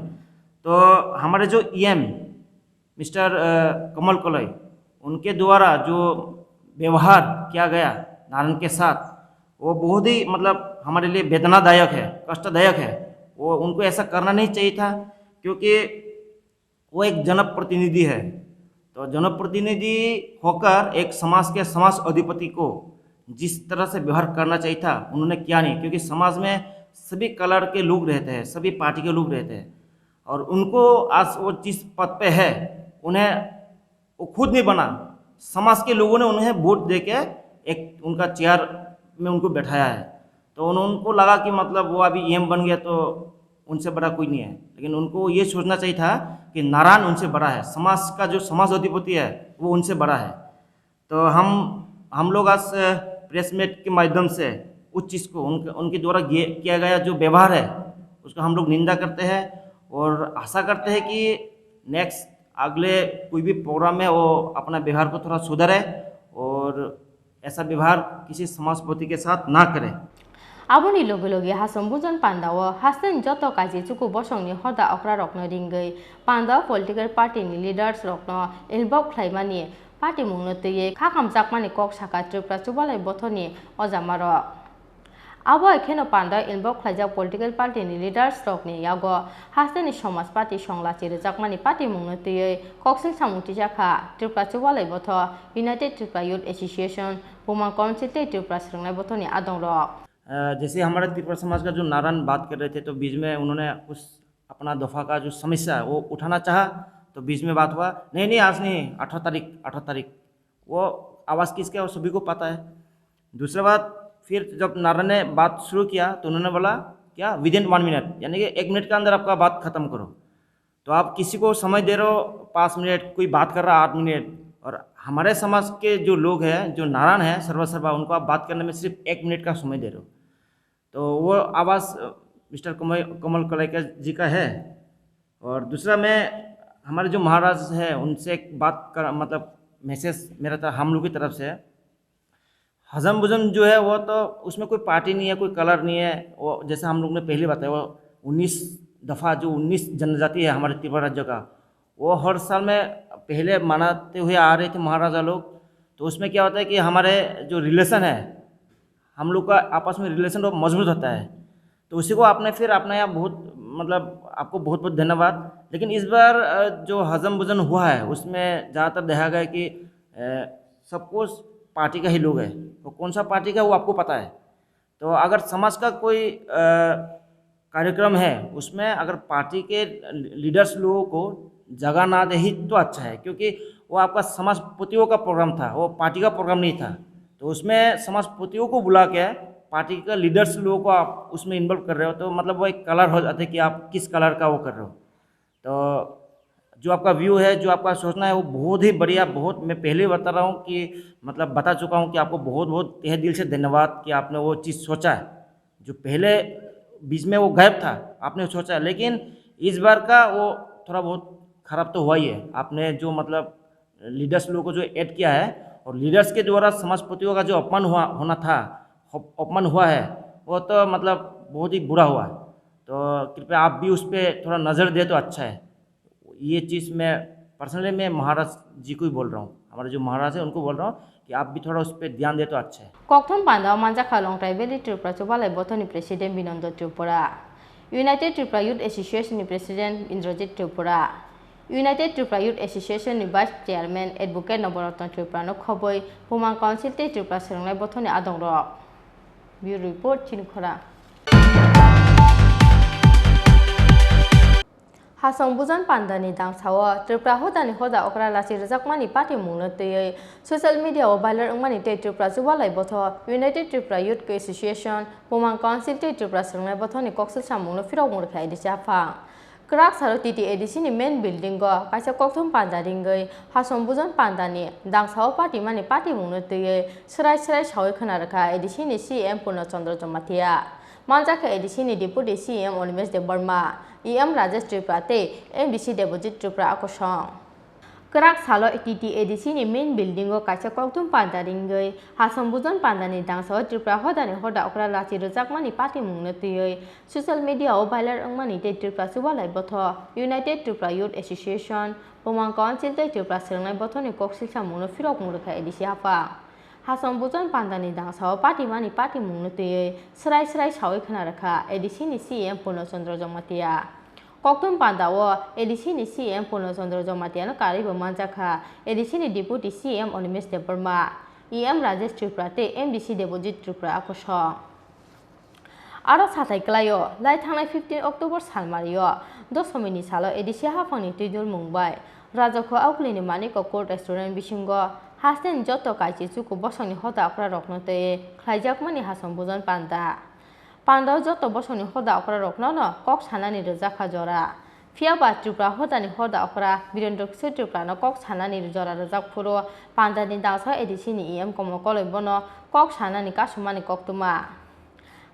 तो हमारे जो ईएम मिस्टर, अ, कमल कलई, उनके द्वारा जो व्यवहार किया गया नारायण के साथ, वो बहुत ही, मतलब, हमारे लिए वेदनादायक है, कष्टदायक है। वो, उनको ऐसा करना नहीं चाहिए था, क्योंकि वो एक जनप्रतिनिधि है। तो जनप्रतिनिधि होकर एक समाज के समाज अधिपति को जिस तरह से व्यवहार करना चाहिए था, उन्होंने किया नहीं, क्योंकि समाज में सभी कलर के लोग रहते हैं, सभी पार्टी के लोग रहते हैं, और उनको आज वो जिस पद पे है, उन्हें वो खुद नहीं बना, समाज के लोगों ने उन्हें वोट देके एक उनका चेयर में उनको बैठाया है। तो उन-, उनको लगा कि मतलब वो अभी ईएम बन गया तो उनसे बड़ा कोई नहीं है, लेकिन उनको ये सोचना चाहिए था कि नारायण उनसे बड़ा है, समाज का जो समाज अधिपति है वो उनसे बड़ा है। तो हम, हम लोग आज प्रेस मीट के माध्यम से उस चीज़ को उनके, उनके द्वारा गे-, किया गया जो व्यवहार है उसका हम लोग निंदा करते हैं और आशा करते हैं कि नेक्स्ट अगले कोई भी प्रोग्राम में वो अपना व्यवहार को थोड़ा सुधारे और ऐसा व्यवहार किसी समाजपति के साथ ना करे। Aboni loge loge Hasom Bujon pandao hasteni joto kaji chuku bosongni hoda okrarokno ringwi pandao political party ni leaders rokno involve khlaimani patimungno twiwi kha khamjakmani kok sakha Tripura Chubalai Bothoni ojamarok. Abo hai kheno pandao involve khlaijak political party ni leaders rokni yago hasteni somaj party songlachi rwjakmani patimungno twiwi koksil samung tijakha Tripura Chubalai Botho, United Tripura Youth Association, Buma Council tei Tripura Swrwngnai Bothoni adongrok. अ, जैसे हमारे त्रिपुरा समाज का जो नारायण बात कर रहे थे, तो बीच में उन्होंने कुछ अपना दफा का जो समस्या है, वो उठाना चाहा, तो बीच में बात हुआ, "नहीं, नहीं, आज नहीं, अठारह तारीख, अठारह तारीख।" वो आवाज़ किसका है, वो सभी को पता है। दूसरा बात, फिर जब नारायण ने बात शुरू किया, तो उन्होंने बोला, "क्या? Within one minute, यानी कि एक मिनट के अंदर आपका बात ख़त्म करो।" तो आप किसी को समय दे रहे हो पाँच मिनट, कोई बात कर रहा आठ मिनट, और हमारे समाज के जो लोग हैं, जो नारायण हैं, सर्वा सर्वा, उनको आप बात करने में सिर्फ एक मिनट का समय दे रहे हो। तो वो आवाज़, अ, मिस्टर कमल, कमल कलई का जी का है। और दूसरा, मैं हमारे जो महाराज हैं, उनसे एक बात कर, मतलब, मैसेज मेरा तरफ, हम लोग की तरफ से। हजम बुजम जो है, वो तो उसमें कोई पार्टी नहीं है, कोई कलर नहीं है। वो जैसे हम लोग ने पहले बताया, वो उन्नीस दफ़ा, जो उन्नीस जनजाति है हमारे त्रिपुरा राज्य का, वो हर साल में पहले मनाते हुए आ रहे थे महाराजा लोग। तो उसमें क्या होता है कि हमारे जो रिलेशन है, हम लोग का आपस में रिलेशन बहुत मजबूत होता है। तो उसी को आपने फिर अपने यहाँ बहुत, मतलब, आपको बहुत बहुत धन्यवाद। लेकिन इस बार, अ, जो हजम बुजन हुआ है, उसमें ज़्यादातर देखा गया कि, अ, सब कुछ पार्टी का ही लोग है। तो कौन सा पार्टी का, वो आपको पता है। तो अगर समाज का कोई, अ, कार्यक्रम है, उसमें अगर पार्टी के लीडर्स लोगों को जगह ना दे ही तो अच्छा है, क्योंकि वो आपका समाजपतियों का प्रोग्राम था, वो पार्टी का प्रोग्राम नहीं था। तो उसमें समाजपतियों को बुला के पार्टी का लीडर्स लोगों को आप उसमें इन्वॉल्व कर रहे हो, तो मतलब वो एक कलर हो जाता है कि आप किस कलर का वो कर रहे हो। तो जो आपका व्यू है, जो आपका सोचना है, वो बहुत ही बढ़िया। बहुत, मैं पहले ही बता रहा हूँ कि, मतलब, बता चुका हूँ कि आपको बहुत बहुत तहे दिल से धन्यवाद कि आपने वो चीज़ सोचा है। जो पहले बीच में वो गायब था, आपने सोचा, लेकिन इस बार का वो थोड़ा बहुत खराब तो हुआ ही है। आपने जो, मतलब, लीडर्स लोगों को जो ऐड किया है और लीडर्स के द्वारा समाजपतियों का जो अपमान हुआ, होना था, अप-, अपमान हुआ है, वो तो, मतलब, बहुत ही बुरा हुआ है। तो कृपया आप भी उस पे थोड़ा नज़र दे तो अच्छा है। ये चीज़ मैं पर्सनली, मैं महाराज जी को ही बोल रहा हूँ, हमारे जो महाराज है उनको बोल रहा हूँ कि आप भी थोड़ा उस पे ध्यान दे तो अच्छा है। Kokthum panda o manjakha Longtrai Valley Tripura Chubalai Bothoni President Binondo Tripura, United Tripura Youth Association ni President Indrajit Tripura, United Tripura Youth Association ni Vice Chairman Advocate Noborotno Tripura no khoboi Bumang Council tei Tripura Swrwngnai Bothoni adongrok. Bureau Report, Chini Khorang. Hasong Bujon Pandani dangsao Tripura hodani hoda okra lachi rwjakmani patimungno twiwi social media o viral wngmani tei Tripura Chubalai Botho, United Tripura Youth Association, Bumang Council tei Tripura Swrwngnai Bothoni koksil samungno phirokmung rwkha A D C aphang. Kwrak salo T T A D C ni main building o kaisa kokthum panda ringwi Hasong Bujon Pandani dangsao patimani patimungno twiwi swrai swrai sawi khwna rwkha A D C ni C E M Purno Chandra Jamatia. Manjakha A D C ni Deputy C E M Animesh Debbarma, E M Rajesh Tripura tei M D C Debojit Tripura akosong. Kwrak salo T T A D C ni main building o kaisa kokthum panda ringwi Hasong Bujon Pandani dangsao Tripura hodani hoda okra lachi rwjakmani patimungno twiwi social media o viral wngmani tei Tripura Chubalai Botho, United Tripura Youth Association, Bumang Council tei Tripura Swrwngnai Bothoni koksil samungno phirokmung rwkha A D C aphang. Hasong Bujon Pandani dangsao patimani patimungno twiwi swrai swrai sawi khwna rwkha A D C ni C E M Purno Chandra Jamatia. Kokthum panda o A D C ni C E M Purno Chandra Jamatia no karwi bo manjakha A D C ni Deputy C E M Animesh Debbarma, E M Rajesh Tripura tei M D C Debojit Tripura akosong. Aro sathai kwlaio, lai thangnai fifteen October salmario Dosomi ni salo A D C haphangni twidulmung bai Rajakho Augulini Manikko Cold Restaurant bisingo hasteni joto kaichi chuku bosongni hoda okra rokno tei khlaijakmani Hasong Bujon Panda. Pandao joto bosongni hoda okra rokno no kok sanani rwjakha jora. Phiya ba Tripura hodani hoda okra Birendra Kishore Tripura no kok sanani jora rwjak phuru Pandani dangsao A D C ni E M Komol Koloi bono kok sanani kasumani koktwma.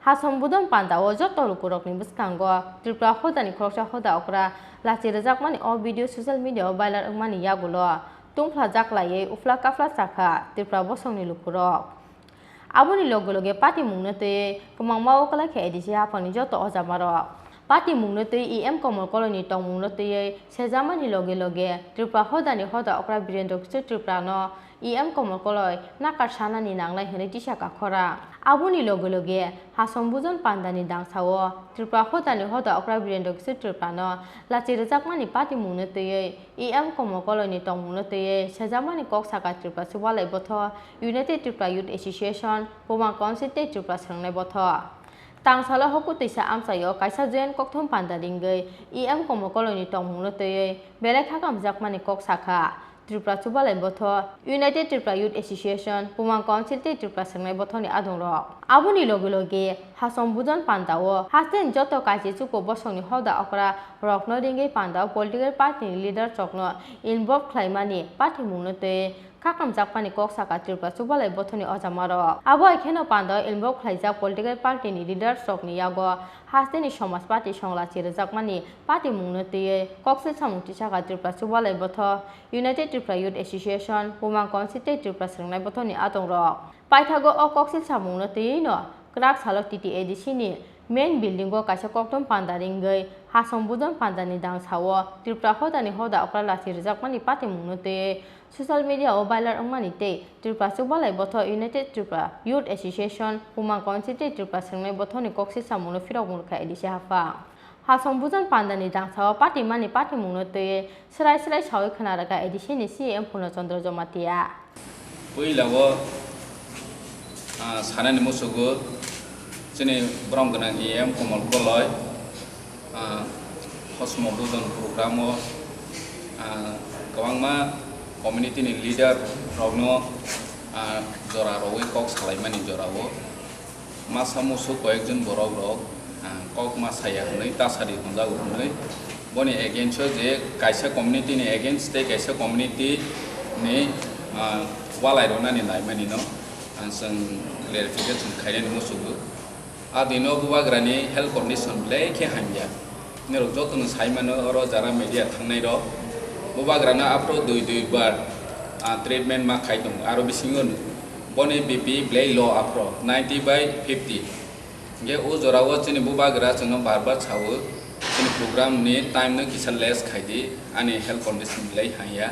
Hasong Bujon Panda o joto lukurokni bwskango Tripura hodani khoroksa hoda okra lachi rwjakmani o video social media o viral wngmani yagulo tungphla jaklaiwi uphla kaphla chakha Tripura bosongni lukurok. Aboni loge loge patimungno twiwi kwmangma o kwlai khe A D C haphangni joto ojamarok. Patimungno twiwi E M Komol Koloini tongmungno twiwi sejakmani loge loge Tripura hodani hoda okra Birendra Kishore Tripura no E M Komol Koloi nakar sanani nangnai hwnwi tisa kakhora. Aboni loge loge Hasong Bujon Pandani dangsao Tripura hodani hoda okra Birendra Kishore Tripura no lachi rwjakmani patimungno twiwi E M Komol Koloini tongmungno twiwi sejakmani kok saka Tripura Chubalai Botho, United Tripura Youth Association, Bumang Council tei Tripura Swrwngnai Botho. Tangsalo hokutwisa amchaio kaisa joint kokthum panda ringwi E M Komol Koloini tongmungno twiwi belai kha kamjakmani kok sakha Tripura Chubalai Botho, United Tripura Youth Association, Bumang Council tei Tripura Swrwngnai Bothoni adongrok. Aboni loge loge Hasong Bujon Panda o hasteni joto kaichi chuku bosongni hoda okra rokno ringwi panda o political party ni leader rokno involve khlaimani patimungno twiwi Kakamjakmani kok saka Tripura Chubalai Bothoni ojamarok. Abo hai kheno pandao involve khlaijak political party ni leaders rokni yago hasteni Somaj Party songla chi rwjakmani party mungno twiwi koksil samung tisaka Tripura Chubalai Botho, United Tripura Youth Association, Bumang Council tei Tripura Swrwngnai Bothoni adongrok. Paithago o koksil samungno twiwi no kwrak salo T T A D C ni main building o kaisa kokthum panda ringwi Hasom Bujon pandani dangsa o Tripura hodani hoda okra lachi rwjakmani patimungno twiwi social media o viral wngmani tei Tripura Chubalai Botho, United Tripura Youth Association, Bumang Council tei Tripura Swrwngnai Bothoni koksil samungno phirokmung rwkha A D C haphang. Hasom Bujon pandani dangsa o patimani patimungno twiwi Swrai swrai sawi khwna rwkha A D C ni C E M Purno Chandra Jamatia. Puila o, ah, sanani musugo chini borom gwnang E M Komol Koloi, ah, Hosmo Bujon program o, ah, kwbangma community ni leader rokno, ah, jora rwwi kok salaimani jora o. Masa musu koyekjon borok rok, ah, kok ma saya hwnwi tasadi hwnjago hwnwi boni against o je kaisa community ni against tei kaisa community ni, ah, walai rwnani naimani no, ah, chwng clarification khainani musugo. A dino bubagrani health condition belai khe hamya. Norok jotono sai mano, oro jara media thangnai rok bubagrano aphro dui dui bar, ah, treatment ma khai tongo, aro bisingo boni B P belai low aphro ninety by fifty. Hingke o jora o chini bubagra chwngno bar bar sao, chini program ni time no kisa less khai di, ani health condition belai hamya.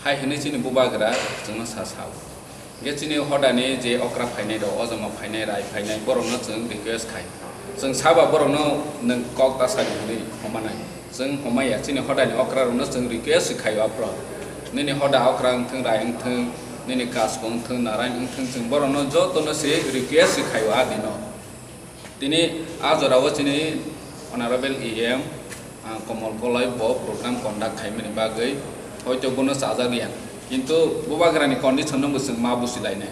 Hai hwnwi chini bubagra chwngno sa sao. Hingke chini hodani je okra phainai rok, ojama phainai, rai phainai, borokno chwng request khai. Chwng saba borokno nwng kok ta sadi hwnwi homanai. Chwng homaya, chini hodani okra rokno chwng request khaio aphro. Nini hoda okra wngthwng, rai wngthwng, nini kasko wngthwng, narai wngthwng, chwng borokno jotono se request khaio a dino. Tini a jorao chini Honorable E M, ah, Komol Koloi bo program conduct khaimani bagwi hoito bono chajak liya. Kintu bubagrani condition no bo chwng ma busi lainai.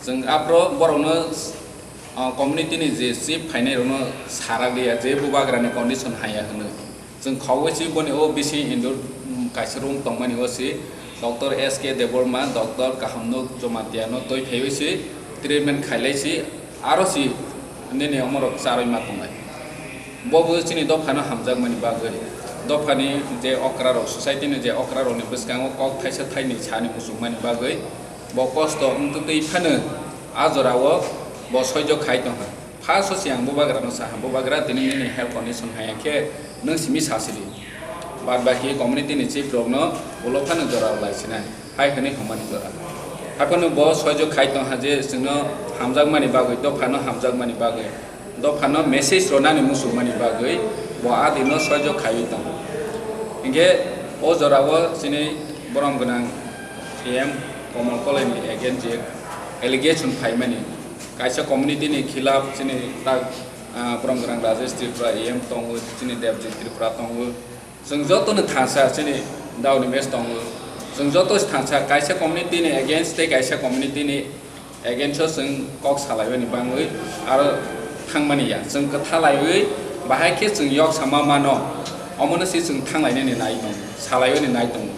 Chwng aphro borokno, ah, community ni je chief phainai rokno sarak liya je bubagrani condition haya hwnwi. Chwng khogwi si boni o bisi indoor, mm, kaisa room tongmani o si Doctor S K Debbarma, Doctor Kahamnuk Jamatia no twi phaiwi si treatment khailai si aro si nini omorok charwi ma tongnai. Bo bo chini dophano hamjakmani bagwi, dophani je okra rok, society ni je okra rokni bwskango kok thaisa thainwi sani muchungmani bagwi bo kosto wngtwi phano a jorao bo soijo khai tongkha. First o se ang bubagrano saha, "Bubagra, tini nini health condition haya khe nwng simi sa sidi. Bad baki community ni chief rokno ulo phano jora lai sinai," hai hwnwi hwnmani jora. Haphano bo soijo khai tongha je chwngno hamjakmani bagwi, dophano hamjakmani bagwi, dophano message rwnani muchungmani bagwi bo a dino soijo khaiwi tongo. Hinkhe o jorao chini borom gwnang E M Komol Koloi ni against je allegation phaimani, kaisa community ni khilaf chini tak, ah, borom gwnang Rajesh Tripura E M tongo, chini Debjit Tripura tongo. Chwng joto no thansa chini Dauni Mes tongo. Chwng joto se thansa kaisa community ni against tei kaisa community ni against o chwng kok salaimani bangwi aro thangmani ya. Chwng kwtha laiwi bahai khe chwng yok sama mano. Omono se chwng thanglainani nai tongo, salaiwini nai tongo.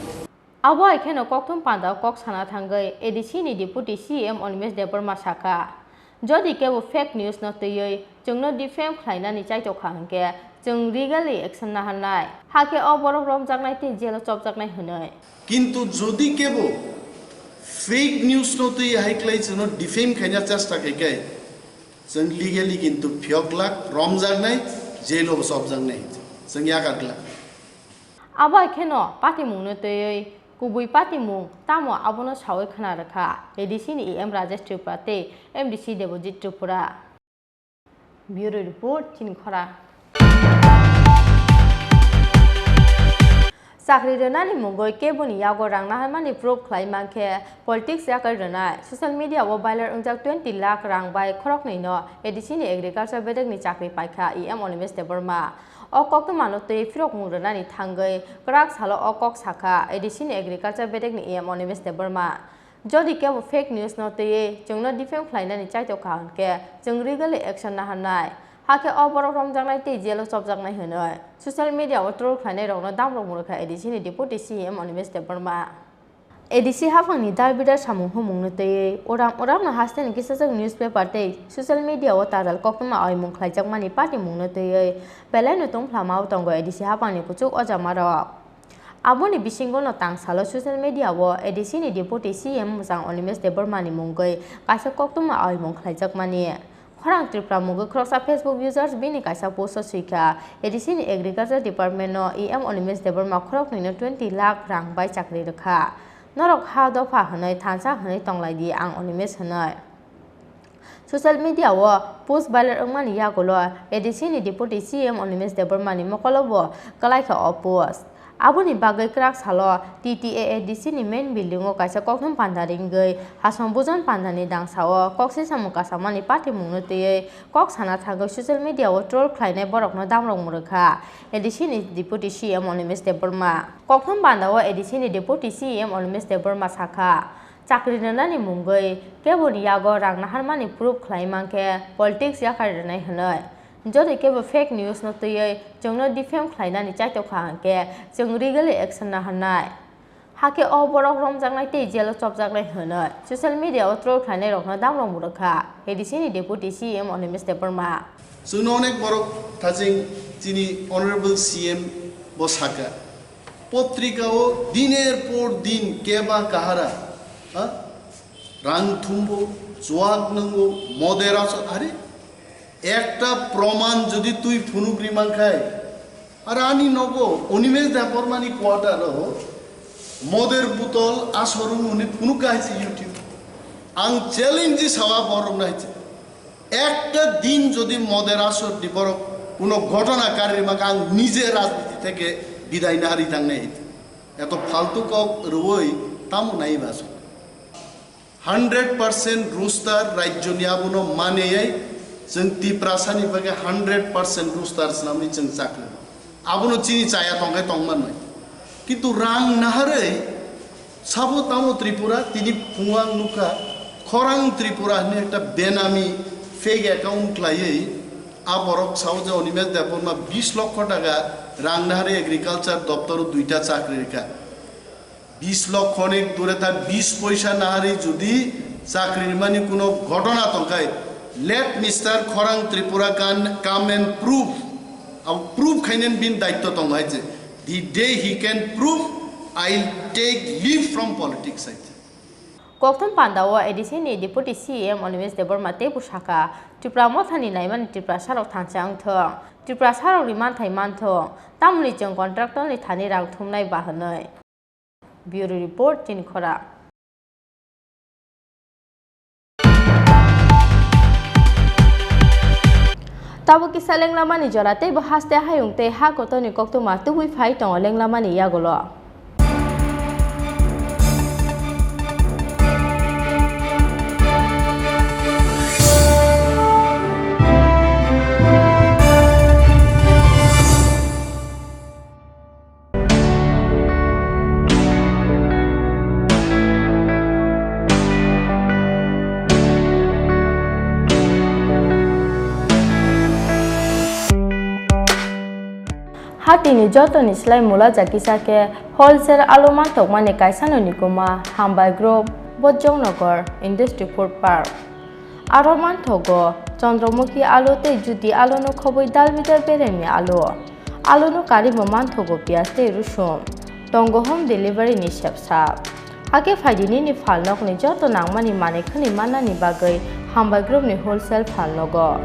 Abo hai kheno kokthum panda kok sana thangwi A D C ni Deputy C E M Animesh Debbarma sakha, jodi kebo fake news no twiwi chwngno defame khlainani chaitokha hwnkhe chwng legally action naharnai, hakhe o borok romjaknai tei jail o chopjaknai hwnwi. Kintu jodi kebo fake news no twi hai khlai chwngno defame khaina chesta khai khe chwng legally kintu phiyok glak, romjaknai, jail o chopjaknai chwng yakar glak. Abo hai kheno patimungno twiwi kubui patimung tamo abono sawi khna rwkha A D C ni E M Rajesh Tripura tei M D C Debojit Tripura. Bureau Report, chini khora. Chakri rwnani mungwi keboni yago rang naharmani proof khlai mankhe politics yakai rwnai. Social media o viral wngjak twenty lakh rang bai khoroknwi no A D C ni agriculture bedek ni chakri paikha E M Animesh Debbarma. O koktwmano twi phirokmung rwnani thangwi kwrak salo o kok sakha A D C ni agriculture bedek ni E M Animesh Debbarma. Jodi kebo fake news no twiwi chwngno defame khlainani chaitokha hwnkhe chwng legally action naharnai, hakhe o borok romjaknai tei jail o chopjaknai hwnwi social media o troll khlainai rokno damrok mwrwkha A D C ni Deputy C E M Animesh Debbarma. A D C haphangni darbidar samung humungno twiwi uram uramno hasteni kisajak newspaper tei social media-o tajal koktwma aimung khlaijakmani patimungno twiwi belaino tongphlamao tongo A D C haphangni kuchuk ojamarok. Aboni bisingono tang salo social media-o A D C-ni Deputy C M mwchang Animesh Debbarma-ni mungwi kaisa koktwma aimung khlaijakmani. Khorang Tripura mungwi khoroksa Facebook users bini kaisa post-o swikha, A D C-ni Agriculture Department-no E M Animesh Debbarma khoroknwino twenty lakh rang bai chakri rwkha. Norok ha dopha hwnwi thansa hwnwi tonglaidi ang Animesh hwnwi. Social media-o post viral wngmani yagulo A D C-ni Deputy C M Animesh Debbarma-ni mokolobo kwlaikha o post. Aboni bagwi kwrak salo T T A A D C-ni main building-o kaisa kokthum panda ringwi Hasong Bujon pandani dangsao kok sisamung kasamani patimungno twiwi kok sana thangwi social media-o troll khlainai borokno damrok mwrwkha A D C-ni Deputy C M Animesh Debbarma. Kokthum pandao A D C-ni Deputy C M Animesh Debbarma sakha, chakri rwnani mungwi keboni yago rang naharmani proof khlai mankhe politics yakhar rwnai hwnwi. Jodi kebo fake news no twiwi chwngno defame khlainani chaitokha hwnkhe chwng legally action naharnai. Hakhe o borok romjaknai tei jail o chopjaknai hwnwi social media o troll khlainai rokno damrok mwrwkha A D C ni Deputy C M Animesh Debbarma. Chwngno onek borok thaching chini Honorable C M bo sakha. Potrika o diner por din keba kahara, ha? Rang thumbo, chuak nungo, moder asot, are? Ekta proman jodi twi phunuk ri mankhai, ar ani nogo Animesh Debbarmani quarter o moder butol asorum hwnwi phunuk hai se YouTube. Ang challenge sawa borok nai se. Ekta din jodi moder asor di borok kuno ghotona kari ri mankhai, ang nije rajniti theke bidai nari tangnai. Eto faltu kok rwoi tamo nai baso. Hundred percent roster rajyoni abono maneyai, chwng Tiprasani bagwi hundred percent roster swnamwi chwng chakri. Abono chini chaya tongkhe tongmannai. Kintu rang naharwi sabo tamo Tripura, tini phungo ang nukha, Khorang Tripura hwnwi ekta benami fake account khlaiwi a borok sao je Animesh Debbarma bis lokho taka rang naharwi agriculture doptoro duita chakri rikha. Bis lokho ni dure ta bis poisa nahari jodi chakri rimani kuno ghotona tongkhai, let Mister Khorang Tripura can come and prove. Abo prove khainani bini daitto tongo hai je, the day he can prove, I'll take leave from politics hai je. Kokthum pandao A D C ni Deputy C M Animesh Debbarma tei bwsakha, Tipra mothani naimani Tiprasarok thansa wngthong, Tiprasarokni manthai manthong, tamoni chwng contractor ni thani rang thumnai ba hwnwi. Bureau Report, Chini Khorang. Tabuk kisa lenglamani jora tei bo haste hayung tei ha kotorni koktwma tubui phai tongo lenglamani yagulo. Hatini jotoni slai mula ja kisa khe wholesale alu mantokmani kaisano nikuma Hambai Group, Bojongnagar Industry Food Park. Aro manthogo Chandramukhi alu tei Jyoti aluno khobwi dalbidal beremni alu. Aluno karwi bo manthogo piyaj tei rusum. Tongo home delivery ni sepsa. Hakhe phaidi nini phalnokni joto nangmani manwi khwnwi mannani bagwi Hambai Group ni wholesale phalnogo.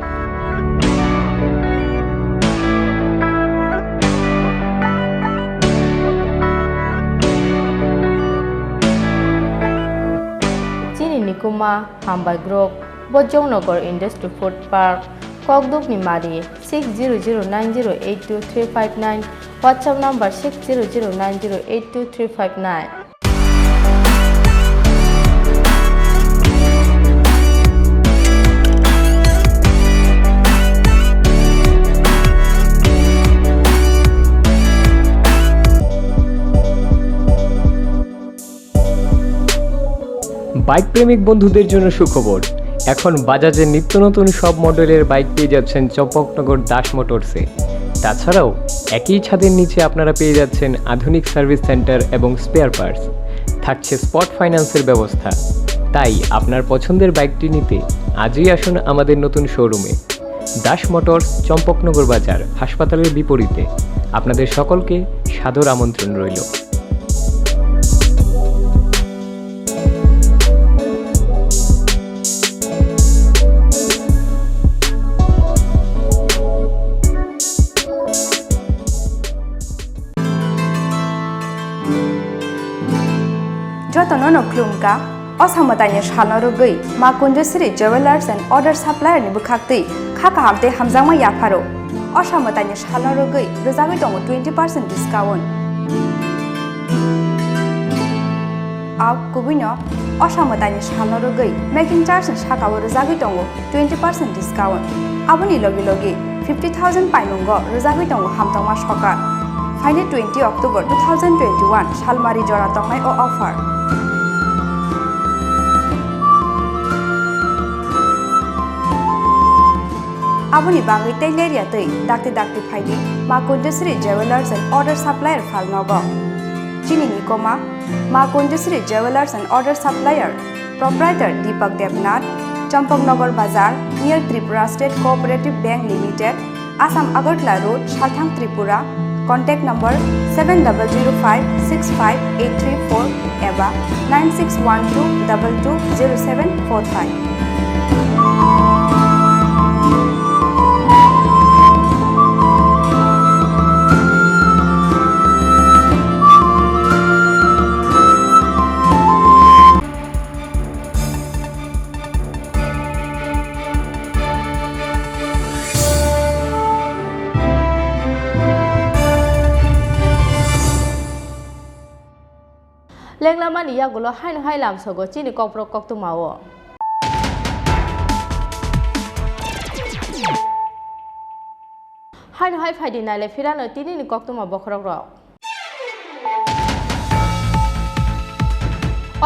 Chini nikuma Hambai Group, Bojongnagar Industry Food Park, Kokdukni Mari, six zero zero nine zero eight two three five nine, WhatsApp number six zero zero nine zero eight two three five nine. Bike প্রেমিক বন্ধুদের জন্য সুখবর, এখন বাজাজের নিত্য নতুন সব মডেলের বাইক পেয়ে যাচ্ছেন চম্পকনগর দাস মোটরসে। তাছাড়াও একই ছাদের নিচে আপনারা পেয়ে যাচ্ছেন আধুনিক সার্ভিস সেন্টার এবং স্পেয়ার পার্টস। থাকছে স্পট ফাইন্যান্সের ব্যবস্থা। তাই আপনার পছন্দের বাইকটি নিতে আজই আসুন আমাদের নতুন শোরুমে। দাস মোটরস, চম্পকনগর বাজার, হাসপাতালের বিপরীতে। আপনাদের সকলকে সাদর আমন্ত্রণ রইল। Jotono no khulumkha, o samwtaini salno rwgwi Ma Kunjasri Jewellers and Other Supplier ni bwkhaktwi kha kaham tei hamjakma yapharo. O samwtaini salno rwgwi rwjagwi tongo twenty percent discount. Au kubuino o samwtaini salno rwgwi making charge ni sakao rwjagwi tongo twenty percent discount. Aboni logi logi fifty thousand paimungo rwjagwi tongo hamtokma sokar. Phaini twenty October two thousand twenty-one salmari jora tongnai o offer. Aboni bagwi tei lerya twi dakti dakti phaidi Ma Kunjasri Jewellers and Other Supplier phalnogo. Chini nikoma Ma Kunjasri Jewellers and Other Supplier, Proprietor Deepak Debnath, Champaknagar Bazar, near Tripura State Cooperative Bank Limited, Assam Agartala Road, Salthang, Tripura. Contact number seven double zero five six five eight three four eba nine six one two double two zero seven four five. Lenglamani yagulo haino hai lamsogo chini kokborok koktwmao. Haino hai phaidi naile phirano tinini koktwma bokhorok rok.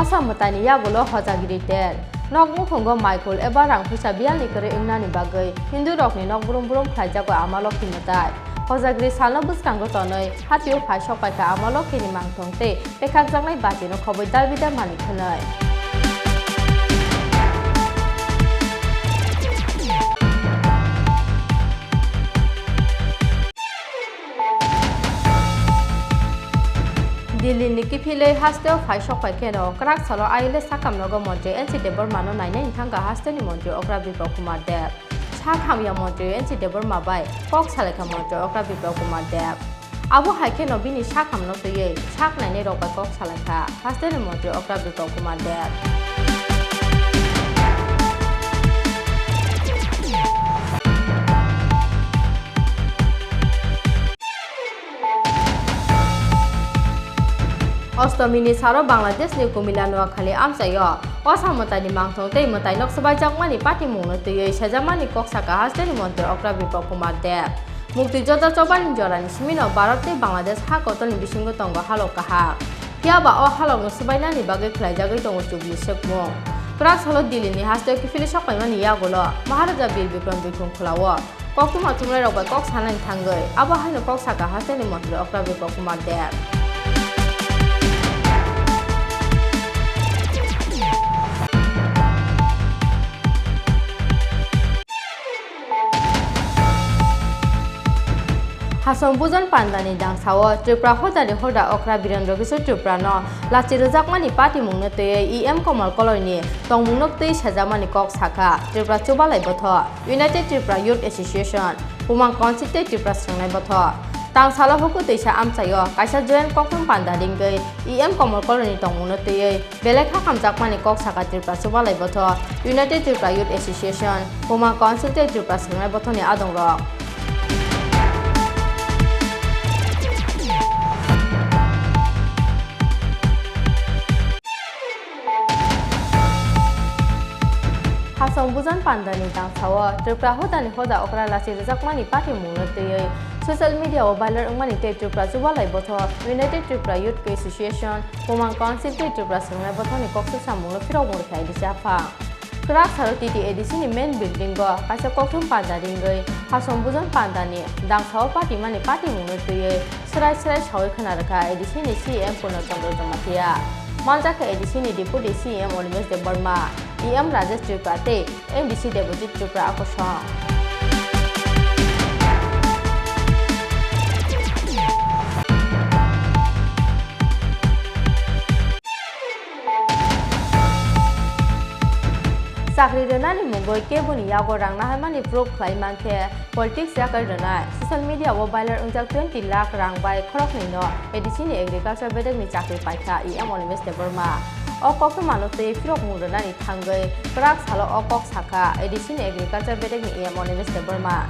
Osa mwtaini yagulo hojagiri ter. Nok mukhungo maikul eba rang phuisa biyalni kwrwi wngnani bagwi Hindu rokni nok brum brum khlaijago Ama Lokhi mwtai. Hojagiri salno bwskango tonwi hatio phai sokpaikha Ama Lokhini mangthong tei Tekhakjaknai bachino khobwi dalbida mani khwnwi. Delhi ni kiphilwi hasteo phai sokphai kheno kwrak salo I L S sakamnogo montri N C Debbarma no nainai thangkha hasteni montri Okra Biplab Kumar Deb. Sak hamya montri N C Debbarma bai kok salaikha montri Okra Biplab Kumar Deb. Abo hai kheno bini sak hamno twiwi sak nainai rok bai kok salaikha hasteni montri Okra Biplab Kumar Deb. Ostomini saro Bangladeshni Kumila Noakhali amchaio Osa mwtaini mangthong tei mwtainok swbaijakmani patimungno twiwi sejakmani kok sakha hasteni montri Okra Biplab Kumar Deb. Mukti joda chobani jorani simino Bharat tei Bangladesh ha kotorni bisingo tongo halok kaham. Phiyaba o halokno swbainani bagwi khlaijagwi tongo chubli swkmung. Kwrak salo Delhi ni hasteo kiphilwi sokpaimani yagulo Maharaja Bir Bikram Bikram Khulao koktwma chumlairok bai kok sanani thangwi abo haino kok sakha hasteni montri Okra Biplab Kumar Deb. Hasom Bujon Pandani dangsao Tripura hodani hoda okra Birendra Kishore Tripura no lachi rwjakmani patimungno twiwi E M Komal Koloi ni tongmungno twi sejakmani kok sakha Tripura Chubalai Bothor, United Tripura Youth Association, Bumang Council tei Tripura Swngnai Bothor. Tangsalo huku twisa amchaio kaisa joint kokthum panda ringwi E M Komal Koloi ni tongmungno twiwi belai kha hamjakmani kok sakha Tripura Chubalai Bothor, United Tripura Youth Association, Bumang Council tei Tripura Swngnai Bothor ni adongrok. Hasom Bujon Pandani dangsao Tripura hodani hoda okra lachi rwjakmani patimungno twiwi social media o viral wngmani tei Tripura Chubalai Bothor, United Tripura Youth Association, Bumang Council tei Tripura Swngnai Bothor ni kok swsamungno phirokmung rwkha A D C aphang. Kwrak salo T T A D C ni main building o kaisa kokthum panda ringwi Hasom Bujon Pandani dangsao patimani patimungno twiwi swrai swrai sawi khwna rwkha A D C ni C E M Purna Chandra Jamatia. Manjakha A D C ni Deputy C E M Animesh Debbarma, E M Rajesh Tripura tei M D C Debojit Tripura akosong. Chakri rwnani mungwi keboni yago rang naharmani proof khlai mankhe politics yakarwi rwnai. Social media o viral wngjak twenty lakh rang bai khoroknwi no A D C ni agriculture bedek ni chakri paikha E M Animesh Debbarma. O koktwma no twi phirokmung rwnani thangwi kwrak salo o kok sakha A D C ni agriculture bedek ni E M Animesh Debbarma.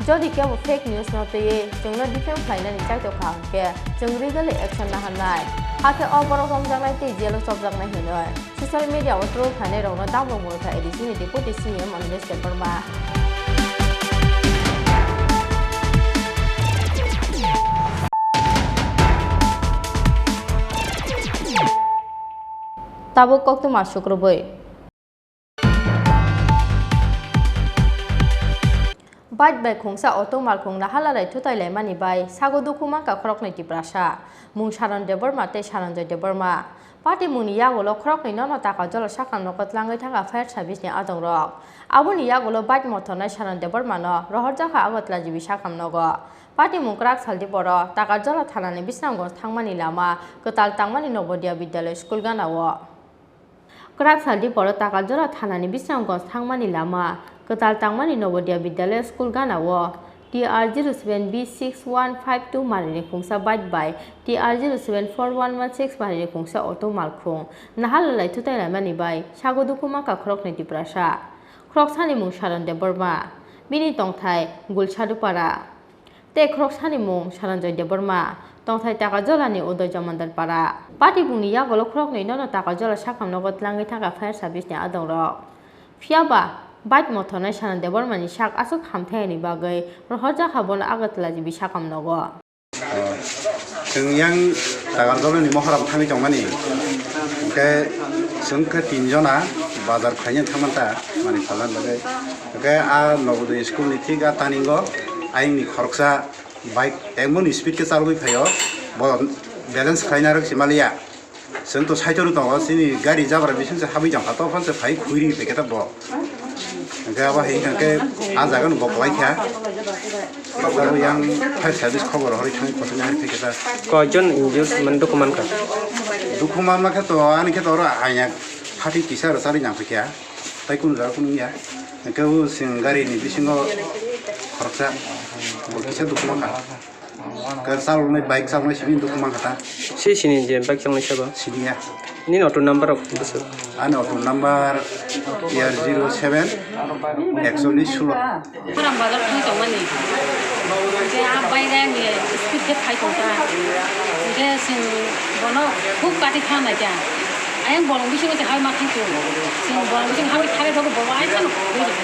Jodi kebo fake news no twiwi chwngno defame khlainani chaitokha hwnkhe chwng legally action naharnai. Hakhe o borok romjaknai tei jail o chopjaknai hwnwi. Social media o troll khlainai rokno damrok murukha A D C ni Deputy C E M Animesh Debbarma. Tabuk koktwma sukrubwi. Bike bai khungsa auto malkhung naharlalai thutai laimani bai sago dukhu mankha khoroknwi Tiprasa, mung Saron Debbarma tei Sananjoy Debbarma. Patimungni yagulo khoroknwi nono Takarjala sakam nogo tlangwi thangkha fire service ni adongrok. Aboni yagulo bike mothornai Saron Debbarmano rohorjakha Agartala G B sakam nogo. Patimung kwrak saldi boro Takarjala thanani Bisramganj thangmani lama kwtal tangmani Nobodia Bidyalaya school gana o. Kwrak saldi boro Takarjala thanani Bisramganj thangmani lama kwtal tangmani Nobodia Bidyalaya school gana o T R zero seven B six one five two marini khungsa bike bai T R zero seven four one one six marini khungsa auto malkhung naharlalai thutai laimani bai sago dukhu mankha khoroknwi Tiprasa. Khoroksani mung Saron Debbarma, bini tongthai Gulsadupara. Tei khoroksani mung Sananjoy Debbarma, tongthai Takarjalani Udoy Jamandar Para. Patimungni yagulo khoroknwi nono Takarjala sakam nogo tlangwi thangkha fire service ni adongrok. Phiyaba bike mothornai Saron Debbarmani sak aswk hamthayani bagwi rohorjakha bono Agartala G B sakam nogo. Chwng yang Takarjalani Mohoram thangwi tongmani. Hwnkhe chwng khe tin jona bazar khaina thangmanta, mani phalna bagwi. Hwnkhe a Nobodoy school ni thik a turning o ayang ni khoroksa bike emon speed khe chalogwi phaio, bo balance khlaina rwk se maliya. Chwng to side o tongo, chini gari jabra bising se habwi jangkha, to phano se phai khuri ri phaikhe ta bo. Hwnkhe abo hai hwnkhe a jaga no bo kwlai kha. Abo yang fire service khobor horwi thangwi kotorni hari phaikhe ta. Koijon injured mane dukhu mankha? Dukhu manma khe to ani khe to oro aya phathi kisa rwchari nang phaikha. Tai kunu jaga kunu ya. Hwnkhe o chwng gari ni bisingo khoroksa bo kisa dukhu mankha. Khe chaloknai bike chaloknai simi dukhu mankha ta. Si sini je bike chaloknai sabo? Sini ya. Nini auto number rok bwswk? Ani auto number T R zero seven ekso ni sulo. Khorang bazar thang tongmani. Je a bike ani speed khe phai tongkha. Je sing bono khub kati kha naikha. Ayang bolong bisingo se hai ma thangkhe. Sing bolong bisingo hai thare dogo bobo ai chano khoi rok.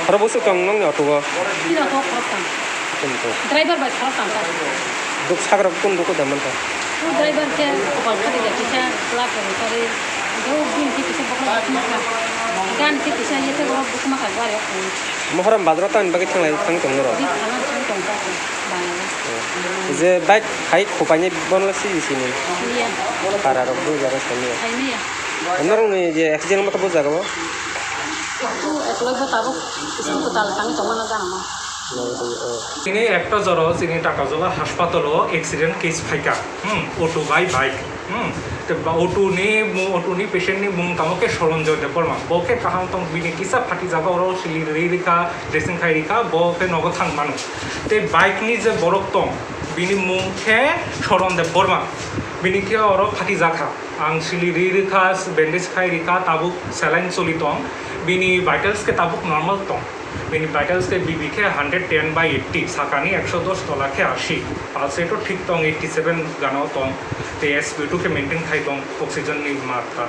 Khoro bwswk tong nokni auto o? Tini auto khorok tang. Tini to. Driver bai khorok tang ta. Duk sagrok kun duk da man ta. O driver khe kopal khadi da kisa black rok sari. Do bin khe kisa bokol bokol ma kha. Gan khe kisa ye khe borok bokol ma kha gari o. Mohoram bazar o tang bagwi thanglai thang tong norok. Di thalang thang tong ta khe bana. Je bike hai khopaini bono si sini. Iya. Para rok bu jaga sini. Hai ni ya. Norokni je accident wngma khe bo jaga o? Ekolog bo tabuk school kwtal tangwi tongmano gana mo. Chini ekta jora chini Takarjala hospital o accident case phaikha, hmm, auto bai bike, hmm, te ba auto ni mu-, auto ni patient ni mung tamo khe Soronjoy Debbarma, bo khe kaham tong bini kisa phati jaga oro sili ri rikha, dressing khai rikha, bo khe nogo thang mano. Te bike ni je borok tong, bini mung khe Soron Debbarma, bini khe oro phati jakha. Ang sili ri rikha, bandage khai rikha, tabuk saline choli tong. Bini vitals khe tabuk normal tong. Bini vitals khe B P khe hundred ten by eighty, sakani ekso dos tola khe ashi. Pulse rate o thik tong, eighty seven gana o tong. Tei S P O two khe maintain khai tong, oxygen ni matha.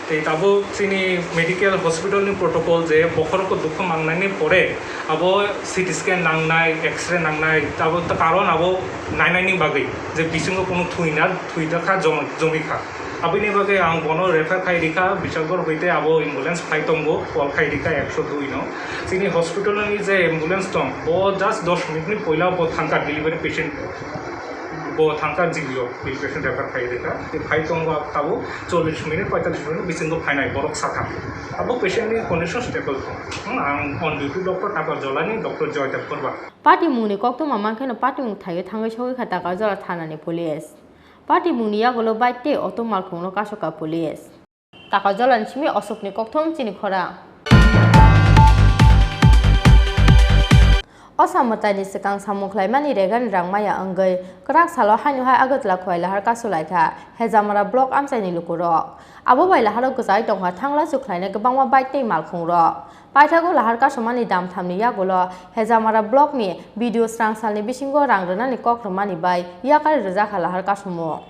Tei tabuk chini medical hospital ni protocol je bokhorok dukhu mangnani pore abo C T scan nangnai, X-ray nangnai, abo ta-, karon abo nainani bagwi je bisingo kunu thwina, thwi dakha, jom-, jomikha. Aboni bagwi ang bono refer khai rikha, Bisakgor hoite abo ambulance phai tongo, call khai rikha ekso dui no. Chini hospital ni je ambulance tong, bo just dos minute ni poila bo thangkha delivery patient. Bo thangkha G B o, patient refer khai rikha. Tei phai tongo tabuk chollish minute, paitalish minute bisingo phainai borok sakha. Abo patient ni condition stable thung. Hmm, ang on duty doctor Takarjala ni, Doctor Joydev Purba. Patimungni koktwma mankheno patimung thaiwi thangwi sogwi kha Takarjala thanani police. Patimungni yagulo bike tei auto malkhungno kasokha police. Takarjalani simi Ashokni kokthum chini khorang. Osa mwtaini swkang samung khlaimani regani rang maya wngwi kwrak salo haino hai Agartala Khowai lahar kasu lai kha Hejamara block amchaini lukurok. Abo bai laharo gwchai tongkha thangla chuk khlainai kwbangma bike tei malkhungrok. Paithago lahar kasumani damthamni yagulo Hejamara blockni B D O srangsalni bisingo rang rwnani kok rwmani bai yakari rwjakha lahar kasumo.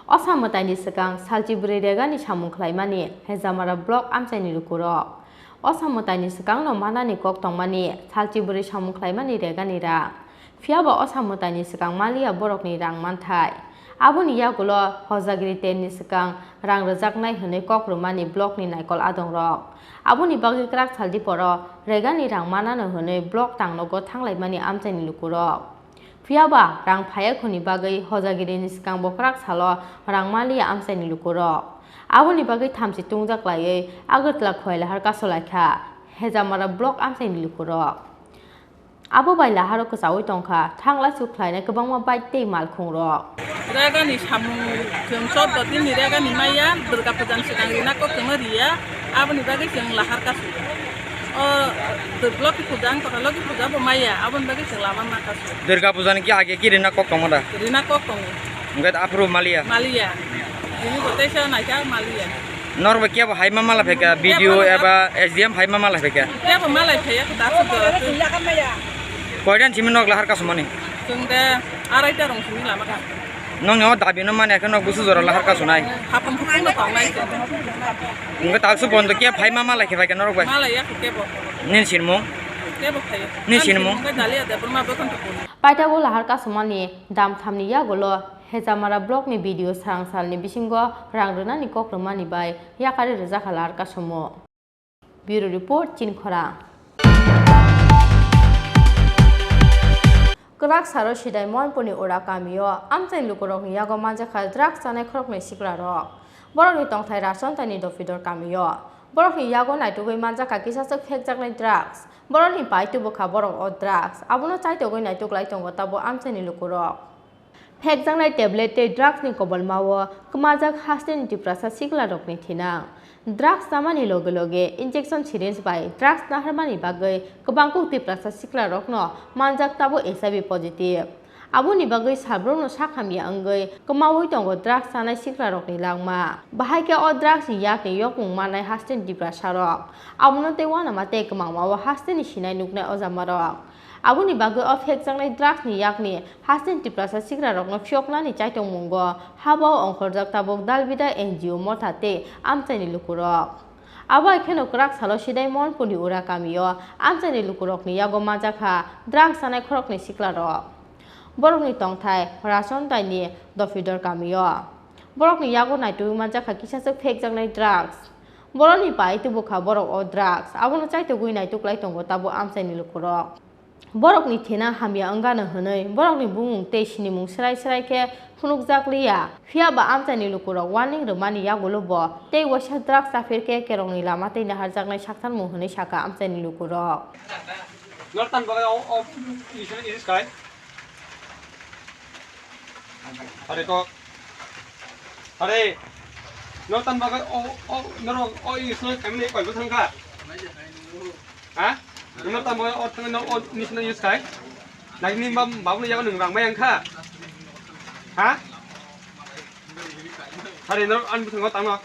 Osa mwtaini swkang salchi bwrwi regani samung khlaimani Hejamara block amchaini lukurok. Osa mwtaini swkangno manani kok tongmani salchi bwrwi samung khlaimani regani rang. Phiyaba osa mwtaini swkang maliya borokni rang manthai. Aboni yagulo Hojagiri tenni swkang rang rwjaknai hwnwi kok rwmani blockni naikol adongrok. Aboni bagwi kwrak saldi poro regani rang manano hwnwi block tangnogo thanglaimani amchaini lukurok. Phiyaba rang phaiyakhoni bagwi Hojagirini swkang bo kwrak salo rang maliya amchaini lukurok. Aboni bagwi thamchi tungjak laiwi Agartala Khowai lahar kasu lai kha Hejamara block amchaini lukurok. Abo bai laharo kwchaui tongkha thangla chuk khlainai kwbangma bike tei malkhungrok. Regani samung chwng chordo tinni regani maya, Durga Pujan swkang rina kok tongma riya, aboni bagwi chwng lahar kasu. O Durga Puja, ang kota Loki Puja bo maya, aboni bagwi chwng lama ma kasu. Durga Pujan ki age ki rina kok tongma da? Rina kok tongo. Hwnkhe aphuru maliya? Maliya. Bini bo teisa naikha maliya. Norok bai kebo hai ma mala phaikha, B D O eba S D M hai ma mala phaikha? Kebo malai phaiya, dasu jora tu. Koidan simi nok lahar kasumani? Chwng de araita rong simi lama ka. Nokni o dabi no mani khe nok busu jora lahar kasunai. Hapang phukung no tongnai. Hwnkhe taksu bondo kebo hai ma mala khe phaikha norok bai? Malai ya kebo. Nin sinmung? Kebo phaiya. Nin sinmung? Hwnkhe Dalia Debbarma bwkhang tukun. Paithago lahar kasumani damthamni yagulo Hejamara blockni B D O srangsalni bisingo rang rwnani kok rwmani bai yakari rwjakha lahar kasumo. Bureau Report, Chini Khorang. Kwrak salo Sidai Mohanpurni Ura kamio amchaini lukurokni yago manjakha drugs chanai khoroknwi siklarok. Borokni tongthai Rason Taini Dopidor kamio. Borokni yago naitugwi manjakha kisaswk phekjaknai drugs. Borokni pai tubukha borok o drugs. Abono chaitogwi naituklai tongo tabuk amchaini lukurok. Phekjaknai tablet tei drugs ni kobolmao kwmajak hasteni Tiprasa siklarokni thinang. Drugs chamani loge loge injection syringe bai drugs naharmani bagwi kwbangkuk Tiprasa siklarokno manjak tabuk H I V positive. Aboni bagwi salbrumno sak hamya wngwi kwmaui tongo drugs chanai siklarokni langma. Bahai khe o drugs ni yakni yokmung mannai hasteni Tiprasarok. Abono tei uanama tei kwmangmao hasteni sinai nuknai o jamarok. Aboni bagwi o phekjaknai drugs ni yakni hasteni Tiprasa sikrarokno phiyoknani chaitongmungo habao ongkhorjak tabuk Dalbida N G O motha tei amchaini lukurok. Abo hai kheno kwrak salo Sidai Mohanpurni Ura kamio amchaini lukurokni yago manjakha drugs chanai khoroknwi siklarok. Borokni tongthai Rason Taini Dopidor kamio. Borokni yago naitugwi manjakha kisaswk phekjaknai drugs. Borokni pai tubukha borok o drugs. Abono chaitugwi naituklai tongo tabuk amchaini lukurok. Borokni thina hamya wngano hwnwi borokni bumung tei sinimung swrai swrai khe phunukjak liya. Phiyaba amchaini lukurok warning rwmani yagulo bo tei waisa drugs chaphir khe kerongni lama tei naharjaknai sakcharmung hwnwi sakha amchaini lukurok. Nortan bagwi o, o, isu, isu kai. Are kok. Are. Nortan bagwi o, o, norok o, isu kai mani koi bwthang kha. Ha? Nortan bagwi o, thang no, o, isu no use kai. Nagini bab-, babu yago nung rang mai ang kha. Ha? Are norok an bwthango tangno.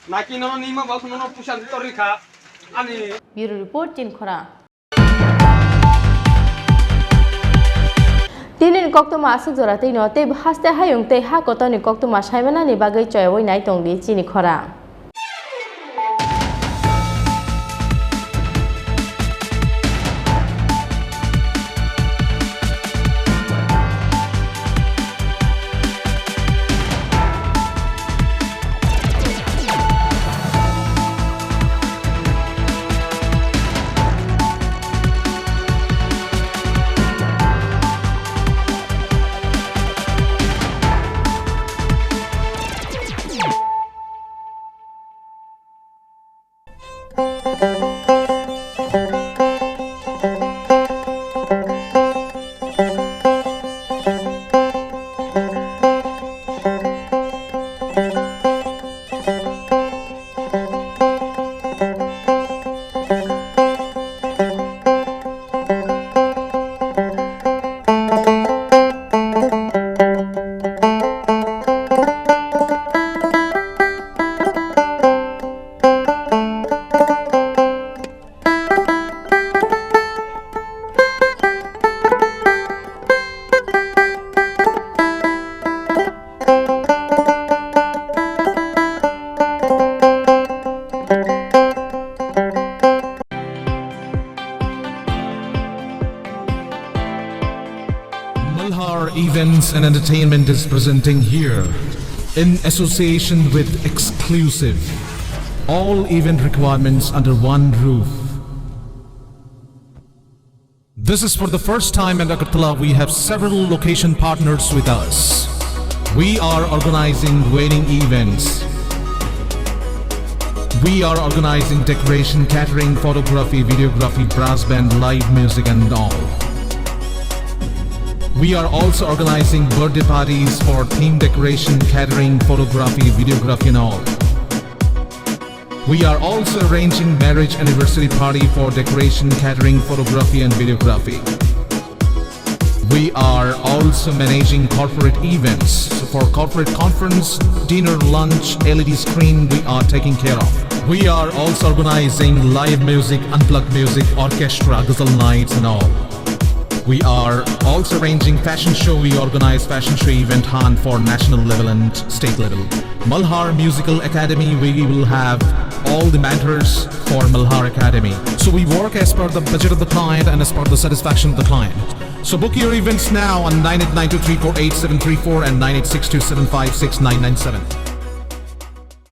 Naki nono nima ba nono pusan tori kha. Ani. Bureau Report, Chini Khorang. Tinini koktwma aswk jora twino tei haste hayung tei ha kotorni koktwma saimanani bagwi choyaui nai tongdi Chini Khorang. Malhar Events and Entertainment is presenting here, in association with Exclusive, all event requirements under one roof. This is for the first time in Agartala. We have several location partners with us. We are organizing wedding events. We are organizing decoration, catering, photography, videography, brass band, live music, and all. We are also organizing birthday parties for theme decoration, catering, photography, videography, and all. We are also arranging marriage anniversary party for decoration, catering, photography, and videography. We are also managing corporate events. So for corporate conference, dinner, lunch, L E D screen, we are taking care of. We are also organizing live music, unplugged music, orchestra, ghazal nights, and all. We are also arranging fashion show. We organize fashion show event hunt for national level and state level. Malhar Musical Academy, we will have all the mentors for Malhar Academy. So we work as per the budget of the client and as per the satisfaction of the client. So book your events now on nine eight nine two three four eight seven three four and nine eight six two seven five six nine nine seven.